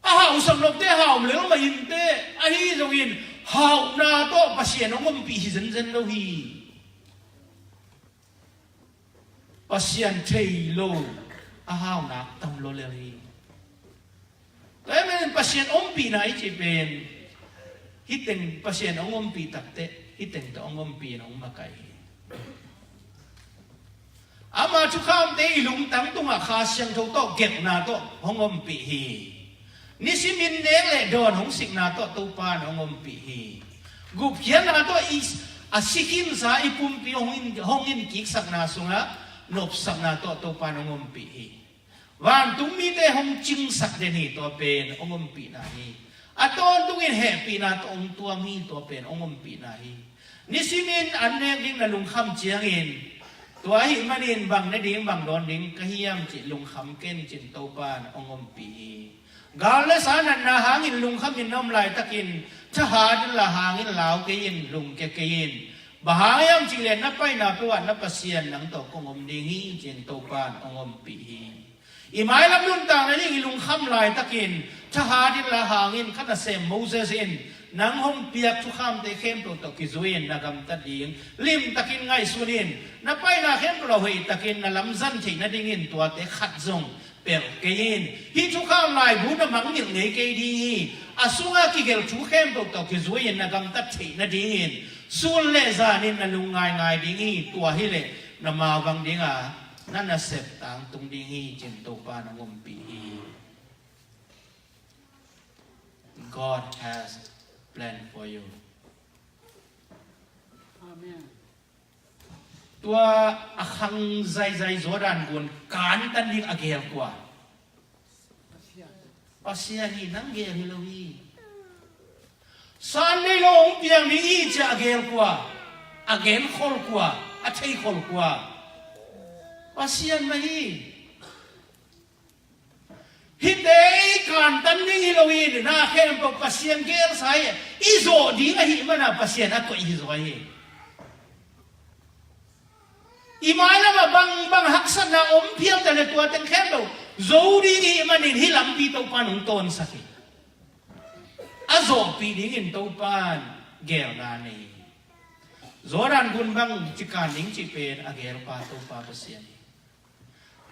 A hausak nopte hau lel mah inteh, ahi zongin hauhna tawh Pasian hong ompih hi zenzen lo hi. Pasian thei lo a haunak tam lo lel hi. Tua ahih manin Pasian ompihna i cih pen hih teng Pasian hong ompih takteh hih teng tawh hong ompih in hong makaih hi. Ama thukhamte i lungtang tungah Kha Siangtho tawh gelhna tawh hong ompih hi. Nisimin nek le dawn hong sikna tawh Topa in hong ompih hi. Gupkhiatna tawh i, a si khinsa i pumpi hong in, hong in kiksakna sungah nopsakna tawh Topa in hong ompih hi. Vantung mite hong cingsak den hi, tua pen hong ompihna hi. A tawntungin hehpihna tawh hong tuam hi, tua pen hong ompihna hi. Nisimin an nek ding na lungkham ciangin, tua ahih manin bang ne ding bang dawn ding ka hiam cih lungkham ken cin Topa in hong ompih hi. Gal le sa natna hangin lungkhamin na om laitakin, thahat inla hang in, lau kei in, lungkia kei in. Bang hang hiam cihleh na paina peuh ah na Pasian nang tawh kong om ding hi cin Topa in hong ompih hi. I mailam nuntakna ding i lungkham laitakin, thahat inla hang in, ka nasem Moses in nang hong piak thukhamte khempeuh tawh kizui in na gamtat ding limtakin ngaihsun in, na paina khempeuh lo hoihtakin na lamzang theih nadingin tuate khat zong pelh kei in. Hih thukham laibu na mangngilh ngei kei ding hi. A sungah kigelh thu khempeuh tawh kizui in na gamtat theih nadingin sun le zanin na lungngaingai ding hi. Tua hileh na mavang dinga na nasep tangtung ding hi cin Topa in hong ompih hi. God has plan for you. Amen. Tua a khang zaizai Jordan gun kantan ding a gel kua? Pasian hi, nang gel hi lo hi. San nei lo hong piang ding hi ci a gel kua? A genkhol kua? A theikhol kua? Pasian mah hi. Hihte i kantan ding hi lo hi, na khempeuh Pasian gelsa hi. I zawh ding ahih mana Pasian a koih hi zaw hi. I mailamah bangbang haksatna om phial ta le tua teng khempeuh zo ding ihih manin hih lampi Topa in hong tawnsak hi. A zawhpih dingin Topa in gelna nei hi. Jordan gun bang ci kan ding cih pen a gelpa Topa Pasian hi.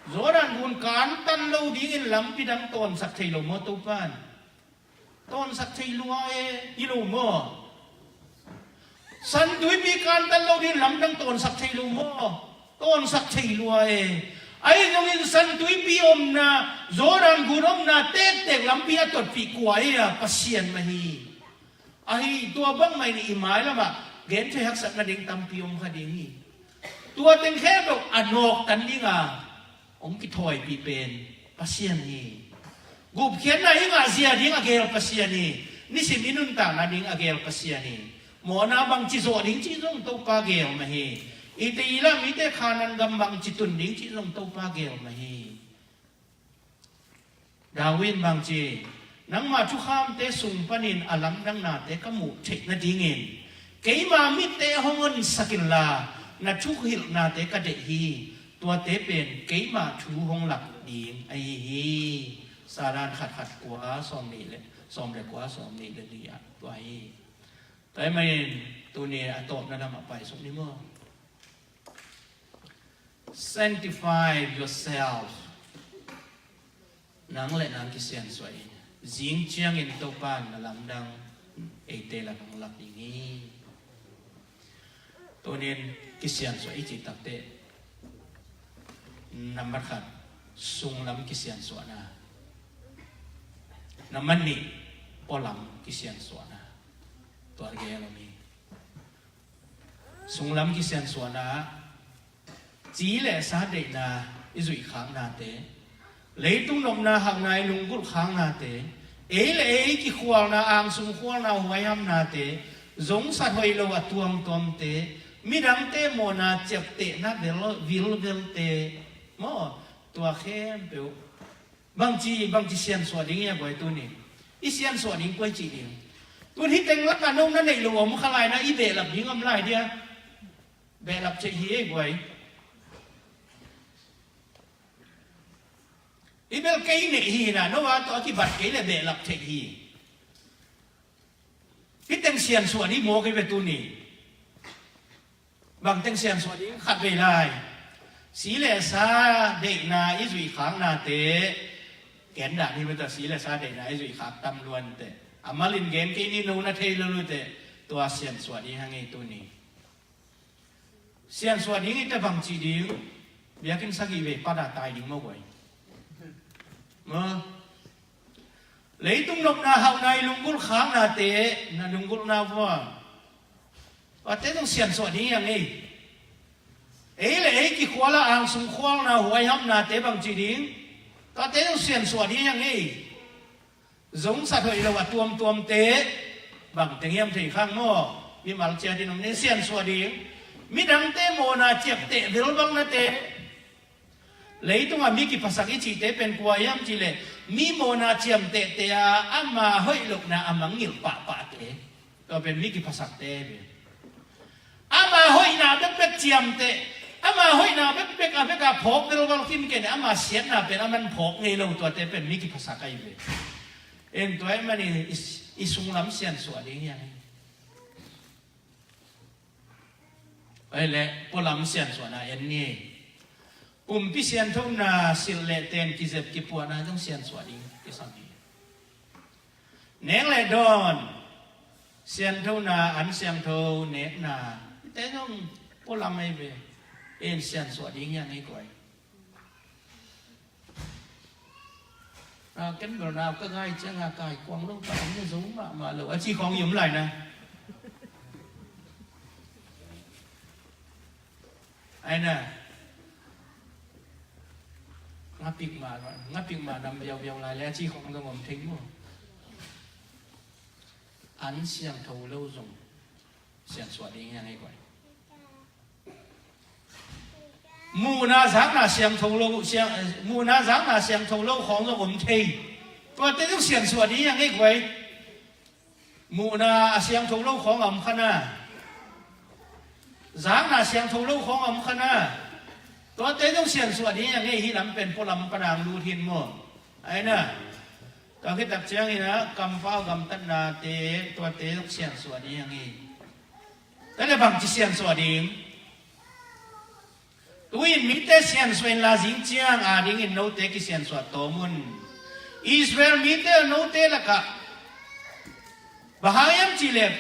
Jordan gun kantan lo dingin lampi dang tawnsak thei lo maw Topa in? Tawnsak thei lua e, hi lo maw? San Tuipi kantan lo dingin lamdang tawnsak thei lo maw? Tawnsak thei lua e. Ahi zongin San Tuipi omna, Jordan gun omna tektek lampi a totpih kua hi a? Pasian mah hi. Ahi tua bangmah in i mailamah genthei haksatna ding tampi om kha ding hi. Tua teng khempeuh a nawktan dinga hong kithawipih pen Pasian hi. Gupkhiatna i ngahzia ding a gel Pasian hi. Nisim i nuntakna ding a gel Pasian hi. Mawhna bangci zawh ding cih zong Topa gel mah hi. I te i lam i te Khanan gam bangci tun ding cih zong Topa gel mah hi. David in bangci, nangma thukhamte sung panin a lamdangnate ka muh theih nadingin keima mitte hong honsak inla, na thuhilhnate ka deih hi. Tuate pen keima thu hong lak ding ahi hi. Sadan khatkhat kua sawm nih le, sawm le kua, sawm nih le nih ah tua hi. Tua ahih manin tuni a tawpna lamah paisuk ni maw? Sanctify yourself. Nang le nang kisiansuah in. Zing ciangin Topa in na lamdang eite lakah hong lak ding hi. Tunin kisiansuah i cih takteh, nambat khat, sunglam kisiansuahna. Nambat nih, pualam kisiansuahna. Tua gel om hi. Sunglam kisiansuahna, ci le sa deihna i zuihkhaknate, leitung nopna hakna i lunggulh khaknate, ei le ei kikhualna, angsung khualna, huaihamnate, zongsat hoih lo a tuamtuamte, midangte mawhna ciaptehna vel, vilvelte maw, tua khempeuh. Bangci, bangci siansuah ding hi a guai tuni? I siansuah ding kua i cih ding? Tun hih teng lakah no na neih loh a om kha lai na, i behlap ding om lai dia? Behlap theih hi ei guai. I bel kei neih hi na, no a tawh a kibat kei le behlap theih hi. Hih teng siansuah ding maw kei ve tuni? Bang teng siansuah ding? Khat vei lai. Si le sa deihna i zuihkhaknate, gen dah ni mata, si le sa deihna i zuihkhak tam luan teh. A malin gen kei ni, no na thei lo lu teh. Tua siansuah ding hang ei tuni. Siansuah ding i ta bangci ding? Biakinn sagih vei pat a tai ding maw guai? Maw? Leitung nopna hauhna i lunggulh khaknate, na lunggulhna vua, tuate zong siansuah ding hi hang ei. Ei le ei kikhual a angsung khualna huaihamnate bang ci ding, tuate zong siansuah ding hi hang ei. Zongsat hoih lo a tuamtuamte bang teng hiam thei khang maw? Mimal ciatin om ni siansuah ding. Midangte mawhna ciapteh vilvalnate. Leitungah mi kiphasak i cihte pen kua hiam cihleh, mi mawhna ciamtehte a ama hoih lohna a mangngilh pahpahte. Tua pen mi kiphasakte pen ama hoihna bekbek ciamteh, ama hoihna bekbek a beka phawk velval khin ken, ama siatna pen a man phawk ngei lo, tuate pen mi kiphasak ahi ve. En tua ahih manin i, i sunglam siansuah ding hi hang. Ei le pualam siansuahna en ni. Pumpi sianthona silh le ten kizep kipuahna zong siansuah ding kisam hi. Nek le dawn, sianthona, an siangtho nekna te zong pualam ahi ve. En siansuah ding hi hang ei koi. A, ken bel nau ka ngai cianga kai kuang lo ta, om ne zo mahmah lo a ci khawng i om lai na. Ai na. Ngapik mah, ngapik mah nam biaubiau lai le a ci khawng zong om thei maw? An siangtho lo zong siansuah ding hi hang ei koi. Muhna zakna siangtho lo, siang, muhna zakna siangtho lo khawng zong om thei. Tuate zong siansuah ding hi hang ei koi. Muhna a siangtho lo khawng a om kha na. Zakna siangtho lo khawng a om kha na. Tuate zong siansuah ding hi hang ei, hih lam pen pualam pana hong lut hi maw? Ai na. Tua khit tak ciangin a kampau gamtatnate, tuate zong siansuah ding hi hang ei. Tua le bangci siansuah ding? Tu-in mite siansuah inla zing ciang adingin note kisiansuah tawm un. Israel mite note lakah, bang hang hiam cihleh,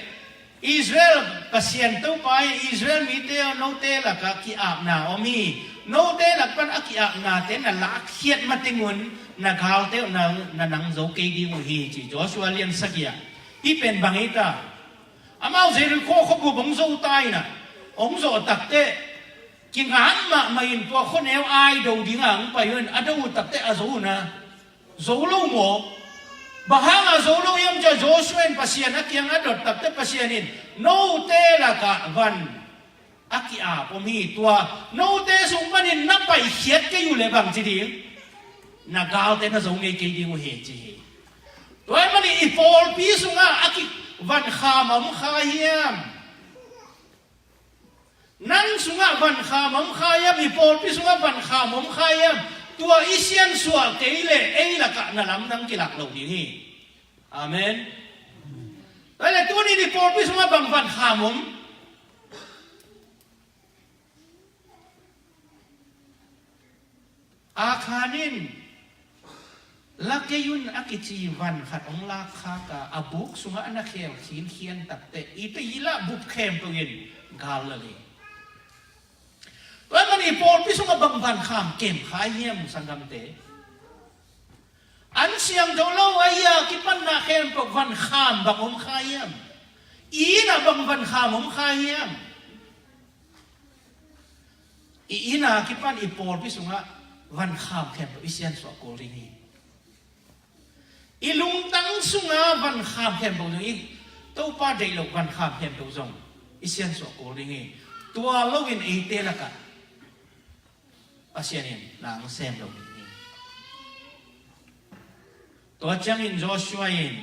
Israel Pasian Topa in Israel mite note lakah ki-apna om hi. Note lak pan a ki-apnate na lakkhiat matengun na galte uh na, na nang zo kei ding uh hi, ci Joshua lian sagih ah. Hih pen bang hi ta? Amau Jericho khuabup hong zo ta in ah, hong zawh takteh, kingat mahmah in tua khuaneu ai do dingah hong pai un, a do uh takteh a zo uh na, zo lo maw? Bang hangah zo lo hiam cia Joshua in Pasian a kiang a dot takteh Pasian in, note lakah van a ki-ap om hi, tua note sung panin na paikhiat kei uh leh bang ci ding? Na galte na zo ngei kei ding uh hi, ci hi. Tua ahih manin i pawlpi sungah a ki, van kham a om kha hiam? Nang sungah van kham a om kha hiam? I pawlpi sungah van kham a om kha hiam? Tua i siansuah kei leh ei lakah na lamdang kilak lo ding hi. Amen. Tua leh tuni-in i pawlpi sungah bang van kham om? Akhan in la kei un a kici van khat hong lakkhak a, a buk sungah a na khel khinkhian takteh, i tei i lah bup khempeuh in gal la le. Tua ahih manin i pawlpi sungah bang van kham kem kha hiam, sanggamte? An siangtho lo a i a kipanna khempeuh van kham bang om kha hiam? I inn ah bang van kham om kha hiam? I inn a kipan i pawlpi sungah van kham khempeuh i siansuah kul ding hi. I lungtang sungah van kham khempeuh zong, i Topa deih loh van kham khempeuh zong i siansuah kul ding hi. Tua loin eite lakah Pasian in na hong sem lo ding hi. Tua ciangin Joshua in,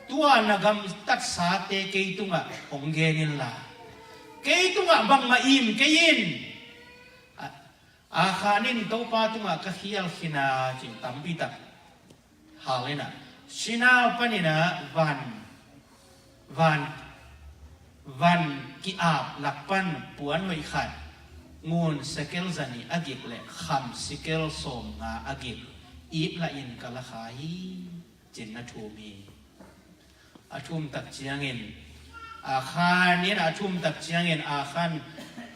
tua na gamtatsate kei tungah hong gen inla, kei tungah bangmah im kei in. A, Akhan in Topa tungah ka khial khin a, ci tampi tak hal in ah, Shinar panin ah van, van, van ki-ap lak pan puan hoih khat, ngun sekel zanih a gik le kham sekel sawmnga a gik ip lahin ka la kha hi, ci-in na thum hi. A thum tak ciangin, Akhan in, a thum tak ciangin Akhan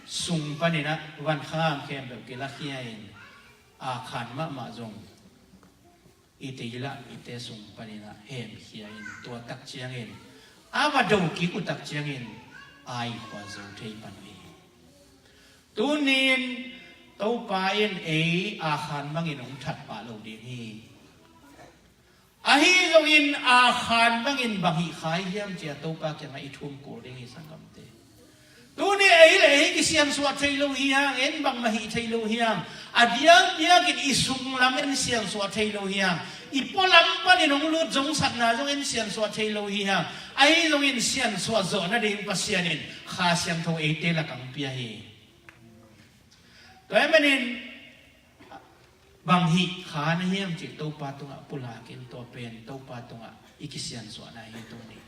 sung panin ah van kham khempeuh kilakhia in, Akhan mahmah zong i tei lah i te sung panin ah hemkhia in, tua tak ciangin a va do kik uh tak ciangin ai khua zo thei pan uh hi. Tunin Topa in ei Akhan bangin hong that pah lo ding hi. Ahi zongin Akhan bangin bang hih kha i hiam ci-a Topa kiangah i thum kul ding hi sanggamte. Tuni ei le ei kisiansuah thei lo hi hang, en bangmah hih thei lo hi hang. A diakdiakin i sunglam en siansuah thei lo hi hang. I pualam panin hong lut zongsatna zong en siansuah thei lo hi hang. Ahi zongin siansuah zawh nading Pasian in Kha Siangtho eite lakah hong pia hi. Tua ahih manin bang hih kha na hiam cih Topa tungah pulakin, tua pen Topa tungah i kisiansuahna hi tuni.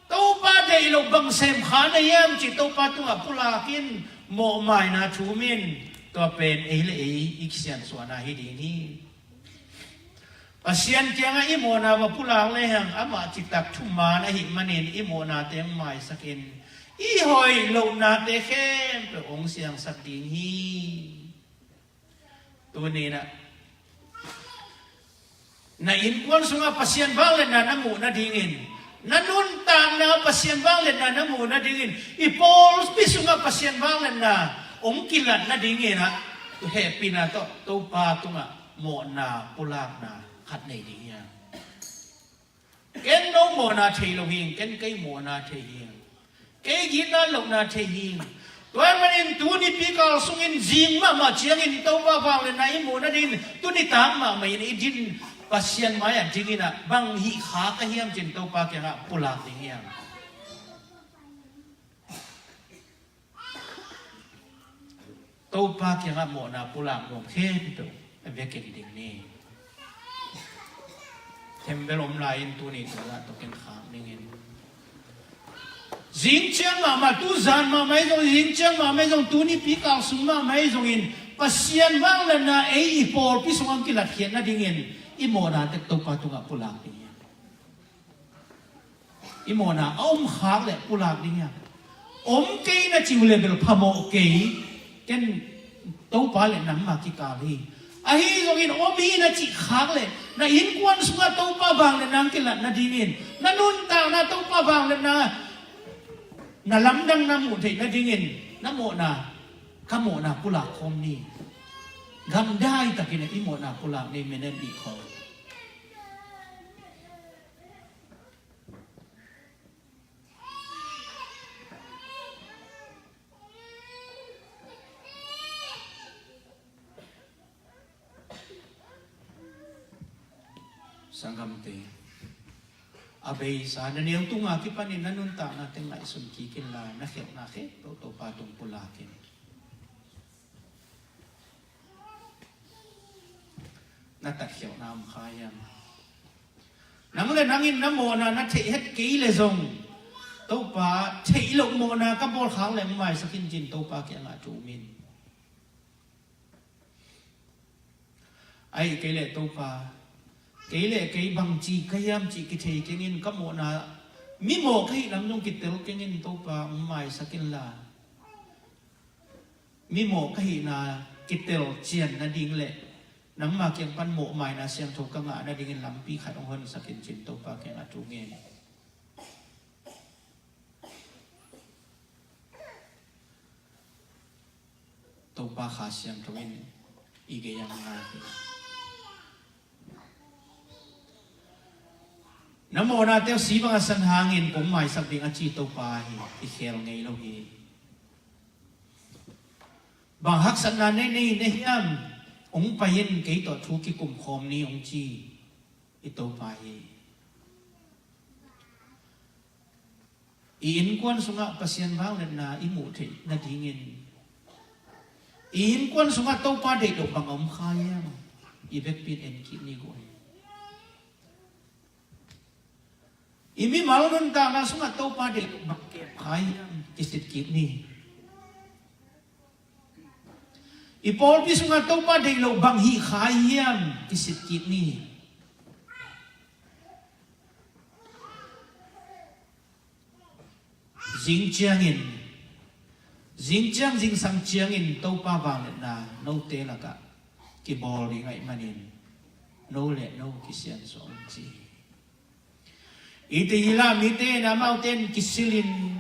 Topa deih loh bang sem kha na hiam cih Topa tungah pulakin, mawhmaina thumin, tua pen ei le ei i kisiansuahna hi ding hi. Pasian kiangah i mawhna va pulak lehang amah citak thuman ahih manin i mawhnate hong maisakin i hoih lohnate khempeuh hong siangsak ding hi. Tuninah na innkuan sungah Pasian vangliatna na muh nadingin, na nuntakna Pasian vangliatna na muh nadingin, i pawlpi sungah Pasian vangliatna hong kilat nadinginah hehpihna tawh Topa tungah mawhna pulakna khat nei ding hiam? Ken no mawhna thei lo hing, ken kei mawhna thei hing, kei gitna lohna thei hing. Tua ahih manin tuni pikal sungin zing mahmah ciangin Topa vangliatna i muh nadingin tuni tak mahmah in i din Pasian mai-ah dinginah bang hih kha ka hiam cin Topa kiangah pulak ding hiam? Topa kiangah mawhna pulak nuam khempeuh a vekin ding ni. Thembel om lai-in tuni tua tawh ken khak dingin, zingciang mahmah, tuzan mahmah ahi zong, zingciang mahmah ahi zong, tuni pikal sung mahmah ahi zongin Pasian vangliatna ei i pawlpi sungah kilatkhiat nadingin i mawhna tek Topa tungah pulak ding hi. I mawhna a om khak leh pulak ding hiam? Om kei na cih uh leh bel phamawh kei, ken Topa le nangma kikal hi. Ahi zongin om hi na cih khak leh na innkuan sungah Topa vangliatna hong kilat nadingin, na nuntakna Topa vangliatna na lamdang na muh theih nadingin na mawhna, ka mawhna pulak khawm ni. Gamdai takin i mawhna pulak ni, minute nih khawm. Sanggamte, a beisa na neu tunga kipanin na nuntakna teng ngaihsun kik inla, na khialhna khempeuh Topa tung pulak in. Na tatkhialhna om kha hiam? Nang le nangin na mawhna na theih het kei le zong, Topa, theih loh mawhna ka bawl khak leh hong maisak in cin Topa kiangah thum in. Ahih kei leh Topa, kei le kei bangci ka hiam cih kithei keng in, ka mawhna, mimawh ka hih lam zong kitel keng in Topa, hong maisak inla. Mimawh ka hihna kitel cian nading le nangma kiang pan mawhmaina siangtho ka ngah nadingin lampi khat hong honsak in cin Topa kiangah thum in. Topa Kha Siangtho in i gei-ah ngak hi. Na mawhnate uh si bang a san hangin kong maisak ding a ci Topa hi, i khel ngei lo hi. Bang haksatna nei nei na hiam, hong pai in, kei tawh thu kikum khawm ni hong ci i Topa hi. I innkuan sungah Pasian vangliatna i muh theih nadingin, i innkuan sungah Topa deih loh bang a om kha hiam, i vekpi in en kik ni guai. I mimal nuntakna sungah Topa deih loh bang kem kha hiam, kisit kik ni. I pawlpi sungah Topa deih loh bang hih kha hiam, kisit kik ni. Zing ciangin, zing ciang zingsang ciangin Topa vangliatna note lakah kibawl ding ahih manin no le no kisiansuah un ci hi. Ite hi la, mite in amaute in kisilin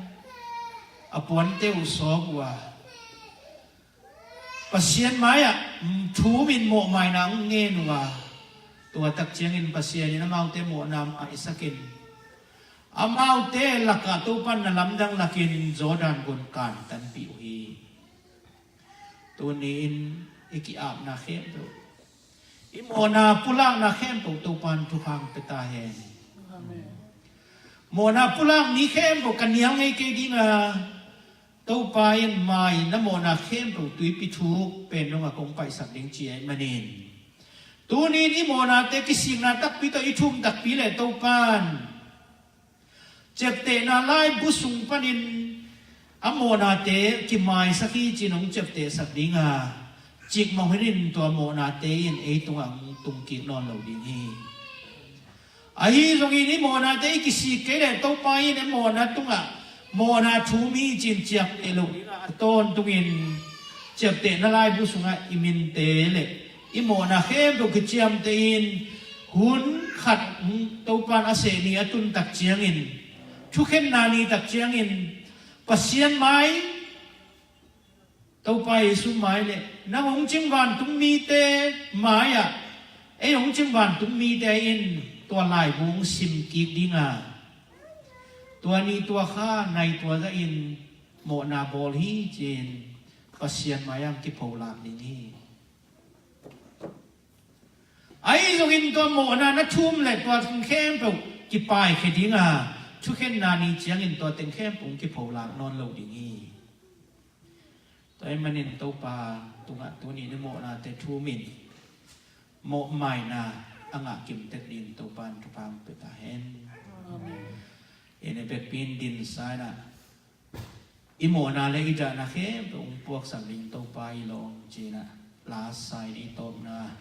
a puante uh sawp uh a, Pasian mai-ah thumin mawhmaina hong ngen uh a, tua tak ciangin Pasian in amaute mawhna maisakin amaute lakah Topa in na lamdang lakin Jordan gun kantanpih uh hi. Tuni-in i ki-apna khempeuh, i mawhna pulakna khempeuh Topa in thupha pia ta hen. Amen. Mawhna pulak ni khempeuh ka nial ngei kei ding a, Topa in mai na mawhna khempeuh tuipi thuk pen dongah kong paihsak ding ci ahih manin, tuni-in i mawhnate kisikna takpi tawh i thum takpi leh Topa in ciaptehna laibu sung panin a mawhnate kimaisak hi ci-in hong ciaptehsak ding a, cikmah hunin tua mawhnate in ei tungah hong tungkik nawn lo ding hi. Ahi zongin i mawhnate i kisik kei leh Topa in i mawhna tungah mawhna thum hi ci-in ciapteh lo ding a, a tawntungin ciaptehna laibu sungah i minte le i mawhna khempeuh kiciamteh in, hun khat Topa in a seh ni a tun tak ciangin, thukhenna ni tak ciangin, Pasian mai, Topa Jesu mai le nang hong cing vantung mite mai-ah ei hong cing vantung mite in tua laibu hong simkik ding a, tua ni tua kha nai tua zahin mawhna bawl hi ci-in Pasian mai-ah hong kipholak ding hi. Ahi zongin tua mawhna na thum leh tua teng khempeuh kipaikhia ding a, thukhenna ni ciangin tua teng khempeuh hong kipholak nawn lo ding hi. Tua ahih manin Topa tungah tuni-in i mawhnate thumin mawhmaina a ngah kimtek dingin Topa in thupha hong pia ta hen. Amen. Inn i bekpi in dinsa in ah, i mawhna le i dahna khempeuh hong puaksak ding Topa i lawm ci-in ah, lasa in i tawpna